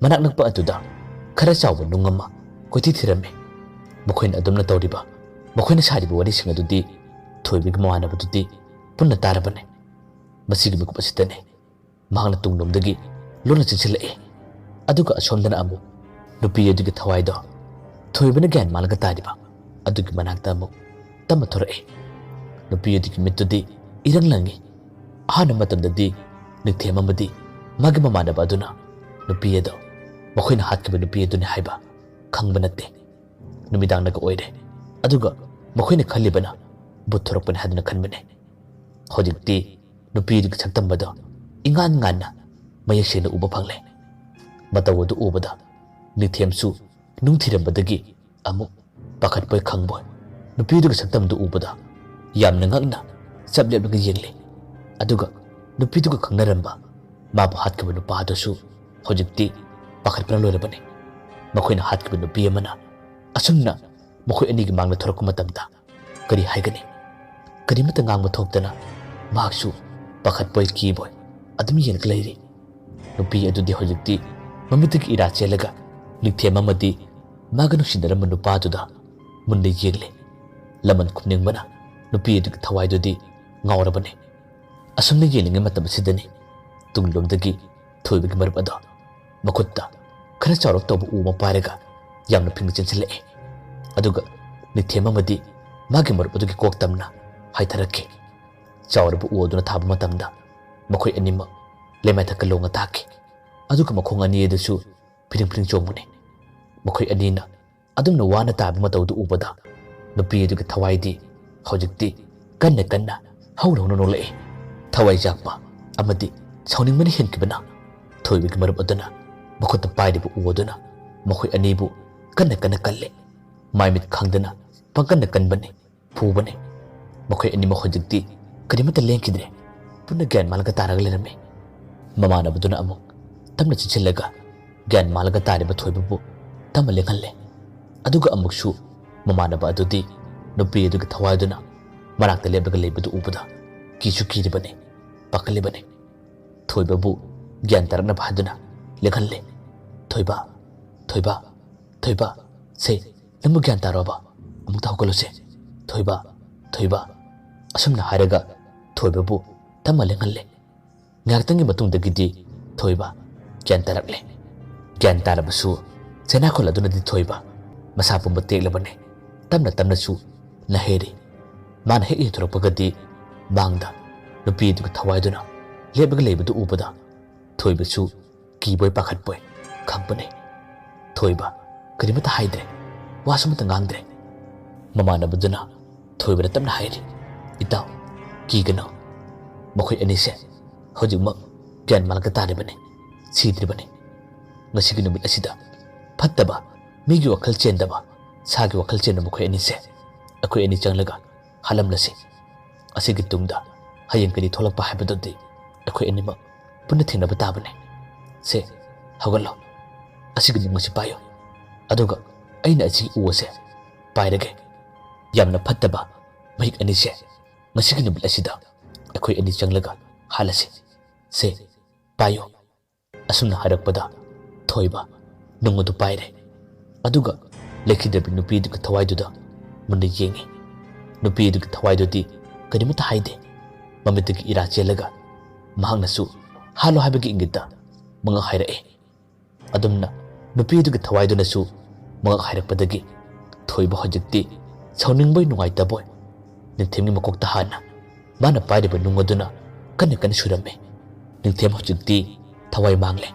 ꯃꯅꯥꯛ ꯅꯛꯄ ꯑꯗꯨꯗ ꯈꯔ ꯆꯥꯎꯕ ꯅꯨꯡ ꯑꯃ ꯀꯣꯏꯊꯤ ꯊꯤꯔꯝꯃꯤ꯫ ꯃꯈꯣꯏꯅ ꯑꯗꯨꯝꯅ ꯇꯧꯔꯤꯕ, ꯃꯈꯣꯏꯅ ꯁꯥꯔꯤꯕ ꯋꯥꯔꯤꯁꯤꯡ ꯑꯗꯨꯗꯤ ꯊꯣꯏꯕꯒꯤ ꯃꯃꯥꯟꯅꯕꯗꯨꯗꯤ ꯄꯨꯟꯅ ꯇꯥꯔꯕꯅꯤ꯫ ꯃꯁꯤꯒꯤ ꯃꯤꯀꯨꯞ ꯑꯁꯤꯗꯅꯤ ꯃꯍꯥꯛꯅ ꯇꯨꯡꯂꯣꯝꯗꯒꯤ ꯂꯣꯟꯅ ꯆꯦꯟꯁꯤꯜꯂꯛꯏ꯫ ꯑꯗꯨꯒ ꯑꯁꯣꯝꯗꯅ ꯑꯃꯨꯛ ꯅꯨꯄꯤ ꯑꯗꯨꯒꯤ ꯊꯋꯥꯏꯗꯣ ꯊꯣꯏꯕꯅ ꯒ꯭ꯌꯥꯟ ꯃꯥꯜꯂꯒ ꯇꯥꯔꯤꯕ ꯑꯗꯨꯒꯤ ꯃꯅꯥꯛꯇ ꯑꯃꯨꯛ ꯇꯞꯅ ꯊꯣꯔꯛꯏ꯫ ꯅꯨꯄꯤ ꯑꯗꯨꯒꯤ ꯃꯤꯠꯇꯨꯗꯤ ꯏꯔꯪ ꯂꯪꯏ꯫ ꯑꯍꯥꯟꯕ ꯃꯇꯝꯗꯗꯤ ꯅꯤꯡꯊꯦꯝ ꯑꯃꯗꯤ ꯃꯥꯒꯤ ꯃꯃꯥꯟꯅꯕ ꯑꯗꯨꯅ ꯅꯨꯄꯤ ꯑꯗꯣ ꯃꯈꯣꯏꯅ ꯍꯥꯠꯈꯤꯕ ꯅꯨꯄꯤ ꯑꯗꯨꯅꯤ ꯍꯥꯏꯕ ꯈꯪꯕ ꯅꯠꯇꯦ꯫ ꯅꯨꯃꯤꯗꯥꯡꯅꯒ ꯑꯣꯏꯔꯦ꯫ ꯑꯗꯨꯒ ꯃꯈꯣꯏꯅ ꯈꯜꯂꯤꯕꯅ ꯚꯨꯠ ꯊꯣꯔꯛꯄꯅꯤ ꯍꯥꯏꯗꯨꯅ ꯈꯟꯕꯅꯤ꯫ ꯍꯧꯖꯤꯛꯇꯤ ꯅꯨꯄꯤꯗꯨꯒꯤ ꯁꯛꯇꯝꯕꯗꯣ ꯏꯉꯥꯟ ꯉꯥꯟꯅ ꯃꯌꯦꯛ ꯁꯦꯡꯅ ꯎꯕ ꯐꯪꯂꯦ꯫ ꯃꯇꯧ ꯑꯗꯨ ꯎꯕꯗ ꯅꯤꯡꯊꯦꯝꯁꯨ ꯅꯨꯡ ꯊꯤꯔꯝꯕꯗꯒꯤ ꯑꯃꯨꯛ ꯄꯥꯈꯠꯄꯣꯏ ꯈꯪꯕꯣꯏ ꯅꯨꯄꯤꯗꯨꯒꯤ ꯁꯛꯇꯝꯗꯨ ꯎꯕꯗ ꯌꯥꯝꯅ ꯉꯛꯅ ꯆꯞ ꯂꯦꯞꯂꯒ ꯌꯦꯡꯂꯦ꯫ ꯑꯗꯨꯒ ꯅꯨꯄꯤꯗꯨꯒ ꯈꯪꯅꯔꯝꯕ ꯃꯥꯕꯨ ꯍꯥꯠꯈꯤꯕ ꯅꯨꯄꯥ ꯑꯗꯨꯁꯨ ꯍꯧꯖꯤꯛꯇꯤ ꯄꯥꯈꯠꯄꯅ ꯂꯣꯏꯔꯕꯅꯤ꯫ ꯃꯈꯣꯏꯅ ꯍꯥꯠꯈꯤꯕ ꯅꯨꯄꯤ ꯑꯃꯅ ꯑꯁꯨꯝꯅ ꯃꯈꯣꯏ ꯑꯅꯤꯒꯤ ꯃꯥꯡꯗ ꯊꯣꯔꯛꯄ ꯃꯇꯝꯗ ꯀꯔꯤ ꯍꯥꯏꯒꯅꯤ? ꯀꯔꯤꯃꯠꯇ ꯉꯥꯡꯕ ꯊꯣꯛꯇꯅ ꯃꯍꯥꯛꯁꯨ ꯄꯥꯈꯠꯄꯣꯏ ꯀꯤꯕꯣꯏ ꯑꯗꯨꯝ ꯌꯦꯡꯂꯒ ꯂꯩꯔꯤ꯫ ꯅꯨꯄꯤ ꯑꯗꯨꯗꯤ ꯍꯧꯖꯤꯛꯇꯤ ꯃꯃꯤꯠꯇꯒꯤ ꯏꯔꯥ ꯆꯦꯜꯂꯒ ꯅꯤꯡꯊꯦꯝ ꯑꯃꯗꯤ ꯃꯥꯒ ꯅꯨꯡꯁꯤꯅꯔꯝꯕ ꯅꯨꯄꯥꯗꯨꯗ ꯃꯨꯟꯅ ꯌꯦꯡꯂꯤ꯫ ꯂꯃꯟ ꯈꯨꯝꯅꯤꯡꯕꯅ ꯅꯨꯄꯤ ꯑꯗꯨꯒꯤ ꯊꯋꯥꯏꯗꯨꯗꯤ ꯉꯥꯎꯔꯕꯅꯤ꯫ ꯑꯁꯨꯝꯅ ꯌꯦꯡꯂꯤꯉꯩ ꯃꯇꯝ ꯑꯁꯤꯗꯅꯤ ꯇꯨꯡꯂꯣꯝꯗꯒꯤ ꯊꯣꯏꯕꯒꯤ ꯃꯔꯨꯞ ꯑꯗꯣ ꯃꯈꯨꯠꯇ ꯈꯔ ꯆꯥꯎꯔꯞ ꯇꯧꯕ ꯎ ꯑꯃ ꯄꯥꯏꯔꯒ ꯌꯥꯝꯅ ꯐꯤꯡꯅ ꯆꯦꯟꯁꯤꯜꯂꯛꯑꯦ꯫ ꯑꯗꯨꯒ ꯅꯤꯡꯊꯦꯝ ꯑꯃꯗꯤ ꯃꯥꯒꯤ ꯃꯔꯨꯞ ꯑꯗꯨꯒꯤ ꯀꯣꯛ ꯇꯝꯅ ꯍꯥꯏꯊꯔꯛꯈꯤ꯫ ꯆꯥꯎꯔꯕ ꯎ ꯑꯗꯨꯅ ꯊꯥꯕ ꯃꯇꯝꯗ ꯃꯈꯣꯏ ꯑꯅꯤꯃꯛ ꯂꯩꯃꯥꯏꯊꯛꯇ ꯂꯣꯡꯉ ꯇꯥꯈꯤ꯫ ꯑꯗꯨꯒ ꯃꯈꯣꯡ ꯑꯅꯤ ꯑꯗꯨꯁꯨ ꯐꯤꯔꯤꯡ ꯐꯤꯔꯤꯡ ꯆꯣꯡꯕꯅꯤ꯫ ꯃꯈꯣꯏ ꯑꯅꯤꯅ ꯑꯗꯨꯝꯅ ꯋꯥꯅ ꯇꯥꯕ ꯃꯇꯧꯗꯨ ꯎꯕꯗ ꯅꯨꯄꯤ ꯑꯗꯨꯒꯤ ꯊꯋꯥꯏꯗꯤ ꯍꯧꯖꯤꯛꯇꯤ ꯀꯟꯅ ꯀꯟꯅ ꯍꯧꯅ ꯍꯧꯅ ꯅꯣꯛꯂꯛꯏ꯫ ꯊꯋꯥꯏ ꯆꯥꯛꯄ ꯑꯃꯗꯤ ꯁꯥꯎꯅꯤꯡꯕꯅ ꯍꯦꯟꯈꯤꯕꯅ ꯊꯣꯏꯕꯒꯤ ꯃꯔꯨꯞ ꯑꯗꯨꯅ ꯃꯈꯨꯠꯇ ꯄꯥꯏꯔꯤꯕ ꯎ ꯑꯗꯨꯅ ꯃꯈꯣꯏ ꯑꯅꯤꯕꯨ ꯀꯟꯅ ꯀꯟꯅ ꯀꯜꯂꯤ꯫ ꯃꯥꯏ ꯃꯤꯠ ꯈꯪꯗꯅ ꯄꯪꯀꯟꯗ ꯀꯟꯕꯅꯤ, ꯐꯨꯕꯅꯤ꯫ ꯃꯈꯣꯏ ꯑꯅꯤꯃꯛ ꯍꯧꯖꯤꯛꯇꯤ ꯀꯔꯤꯃꯠꯇ ꯂꯦꯡꯈꯤꯗ꯭ꯔꯦ꯫ ꯄꯨꯟꯅ ꯒ꯭ꯌꯥꯟ ꯃꯥꯜꯂꯒ ꯇꯥꯔꯒ ꯂꯩꯔꯝꯃꯤ꯫ ꯃꯃꯥꯟꯅꯕꯗꯨꯅ ꯑꯃꯨꯛ ꯇꯞꯅ ꯆꯦꯟꯁꯤꯜꯂꯒ ꯒ꯭ꯌꯥꯟ ꯃꯥꯜꯂꯒ ꯇꯥꯔꯤꯕ ꯊꯣꯏꯕꯕꯨ ꯇꯞꯅ ꯂꯦꯡꯍꯜꯂꯦ꯫ ꯑꯗꯨꯒ ꯑꯃꯨꯛꯁꯨ ꯃꯃꯥꯟꯅꯕ ꯑꯗꯨꯗꯤ ꯅꯨꯄꯤ ꯑꯗꯨꯒꯤ ꯊꯋꯥꯏꯗꯨꯅ ꯃꯅꯥꯛꯇ ꯂꯦꯞꯂꯒ ꯂꯩꯕꯗꯨ ꯎꯕꯗ ꯀꯤꯁꯨ ꯀꯤꯔꯤꯕꯅꯤ, ꯄꯥꯈꯠꯂꯤꯕꯅꯤ꯫ ꯊꯣꯏꯕꯕꯨ ꯒ꯭ꯌꯥꯟ ꯇꯥꯔꯛꯅꯕ ꯍꯥꯏꯗꯨꯅ ꯂꯦꯡꯍꯜꯂꯦ꯫ "ꯊꯣꯏꯕ, ꯊꯣꯏꯕ, ꯊꯣꯏꯕ, ꯁꯦ, ꯅꯪꯕꯨ ꯒ꯭ꯌꯥꯟ ꯇꯥꯔꯣꯕ? ꯑꯃꯨꯛꯇ ꯍꯧꯒꯠꯂꯨꯁꯦ꯫ ꯊꯣꯏꯕ, ꯊꯣꯏꯕ"꯫ ꯑꯁꯨꯝꯅ ꯍꯥꯏꯔꯒ ꯊꯣꯏꯕꯕꯨ ꯇꯞꯅ ꯂꯦꯡꯍꯜꯂꯦ꯫ ꯉꯥꯏꯍꯥꯛꯇꯪꯒꯤ ꯃꯇꯨꯡꯗꯒꯤꯗꯤ ꯊꯣꯏꯕ ꯒ꯭ꯌꯥꯟ ꯇꯥꯔꯛꯂꯦ꯫ ꯒ꯭ꯌꯥꯟ ꯇꯥꯔꯕꯁꯨ ꯆꯩꯅꯥꯈꯣꯜ ꯑꯗꯨꯅꯗꯤ ꯊꯣꯏꯕ ꯃꯁꯥ ꯄꯨꯝꯕ ꯇꯦꯛꯂꯕꯅꯦ꯫ ꯇꯞꯅ ꯇꯞꯅꯁꯨ ꯅꯥꯍꯩꯔꯤ꯫ ꯃꯥꯅ ꯍꯦꯛ ꯌꯦꯡꯊꯣꯔꯛꯄꯒꯗꯤ ꯃꯥꯡꯗ ꯅꯨꯄꯤ ꯑꯗꯨꯒꯤ ꯊꯋꯥꯏꯗꯨꯅ ꯂꯦꯞꯂꯒ ꯂꯩꯕꯗꯨ ꯎꯕꯗ ꯊꯣꯏꯕꯁꯨ ꯀꯤꯕꯣꯏ ꯄꯥꯈꯠꯄꯣꯏ ꯈꯪꯕꯅꯦ꯫ ꯊꯣꯏꯕ ꯀꯔꯤꯃꯠꯇ ꯍꯥꯏꯗ꯭ꯔꯦ, ꯋꯥꯁꯨ ꯑꯃꯠꯇ ꯉꯥꯡꯗ꯭ꯔꯦ꯫ ꯃꯃꯥꯟꯅꯕꯗꯨꯅ ꯊꯣꯏꯕꯗ ꯇꯞꯅ ꯍꯥꯏꯔꯤ, "ꯏꯇꯥꯎ, ꯀꯤꯒꯅꯨ꯫ ꯃꯈꯣꯏ ꯑꯅꯤꯁꯦ ꯍꯧꯖꯤꯛꯃꯛ ꯒ꯭ꯌꯥꯟ ꯃꯥꯜꯂꯒ ꯇꯥꯔꯤꯕꯅꯤ, ꯁꯤꯗ꯭ꯔꯤꯕꯅꯤ꯫ ꯉꯁꯤꯒꯤ ꯅꯨꯃꯤꯠ ꯑꯁꯤꯗ ꯐꯠꯇꯕ, ꯃꯤꯒꯤ ꯋꯥꯈꯜ ꯆꯦꯟꯗꯕ, ꯁꯥꯒꯤ ꯋꯥꯈꯜ ꯆꯦꯟꯕ ꯃꯈꯣꯏ ꯑꯅꯤꯁꯦ ꯑꯩꯈꯣꯏ ꯑꯅꯤ ꯆꯪꯂꯒ ꯍꯥꯠꯂꯝꯂꯁꯤ꯫ ꯑꯁꯤꯒꯤ ꯇꯨꯡꯗ ꯍꯌꯦꯡ ꯀꯔꯤ ꯊꯣꯛꯂꯛꯄ ꯍꯥꯏꯕꯗꯨꯗꯤ ꯑꯩꯈꯣꯏ ꯑꯅꯤꯃꯛ ꯄꯨꯟꯅ ꯊꯦꯡꯅꯕ ꯇꯥꯕꯅꯤ꯫ ꯁꯦ, ꯍꯧꯒꯠꯂꯣ꯫ ꯑꯁꯤꯒꯤ ꯅꯨꯡ ꯑꯁꯤ ꯄꯥꯏꯌꯨ꯫ ꯑꯗꯨꯒ ꯑꯩꯅ ꯑꯁꯤꯒꯤ ꯎ ꯑꯁꯦ ꯄꯥꯏꯔꯒꯦ꯫ ꯌꯥꯝꯅ ꯐꯠꯇꯕ, ꯃꯍꯤꯛ ꯑꯅꯤꯁꯦ ꯉꯁꯤꯒꯤ ꯅꯨꯃꯤꯠ ꯑꯁꯤꯗ ꯑꯩꯈꯣꯏ ꯑꯅꯤ ꯆꯪꯂꯒ ꯍꯥꯠꯂꯁꯤ꯫ ꯁꯦ, ꯄꯥꯏꯌꯨ꯫" ꯑꯁꯨꯝꯅ ꯍꯥꯏꯔꯛꯄꯗ ꯊꯣꯏꯕ ꯅꯨꯡ ꯑꯗꯨ ꯄꯥꯏꯔꯦ꯫ ꯑꯗꯨꯒ ꯂꯩꯈꯤꯗ꯭ꯔꯕꯤ ꯅꯨꯄꯤ ꯑꯗꯨꯒꯤ ꯊꯋꯥꯏꯗꯨꯗ ꯃꯨꯟꯅ ꯌꯦꯡꯉꯤ꯫ ꯅꯨꯄꯤ ꯑꯗꯨꯒꯤ ꯊꯋꯥꯏꯗꯨꯗꯤ ꯀꯔꯤꯃꯠꯇ ꯍꯥꯏꯗꯦ꯫ ꯃꯃꯤꯠꯇꯒꯤ ꯏꯔꯥ ꯆꯦꯜꯂꯒ ꯃꯍꯥꯛꯅꯁꯨ "ꯍꯥꯠꯂꯣ" ꯍꯥꯏꯕꯒꯤ ꯏꯪꯒꯤꯠꯇ ꯃꯉꯛ ꯍꯥꯏꯔꯛꯑꯦ꯫ ꯑꯗꯨꯝꯅ ꯅꯨꯄꯤ ꯑꯗꯨꯒꯤ ꯊꯋꯥꯏꯗꯨꯅꯁꯨ ꯃꯉꯛ ꯍꯥꯏꯔꯛꯄꯗꯒꯤ ꯊꯣꯏꯕ ꯍꯧꯖꯤꯛꯇꯤ ꯁꯥꯎꯅꯤꯡꯕꯣꯏ ꯅꯨꯡꯉꯥꯏꯇꯕꯣꯏ ꯅꯤꯡꯊꯦꯝꯒꯤ ꯃꯀꯣꯛꯇ ꯍꯥꯟꯅ ꯃꯥꯅ ꯄꯥꯏꯔꯤꯕ ꯅꯨꯡ ꯑꯗꯨꯅ ꯀꯟꯅ ꯀꯟꯅ ꯁꯨꯔꯝꯃꯤ꯫ ꯅꯤꯡꯊꯦꯝ ꯍꯧꯖꯤꯛꯇꯤ ꯊꯋꯥꯏ ꯃꯥꯡꯂꯦ꯫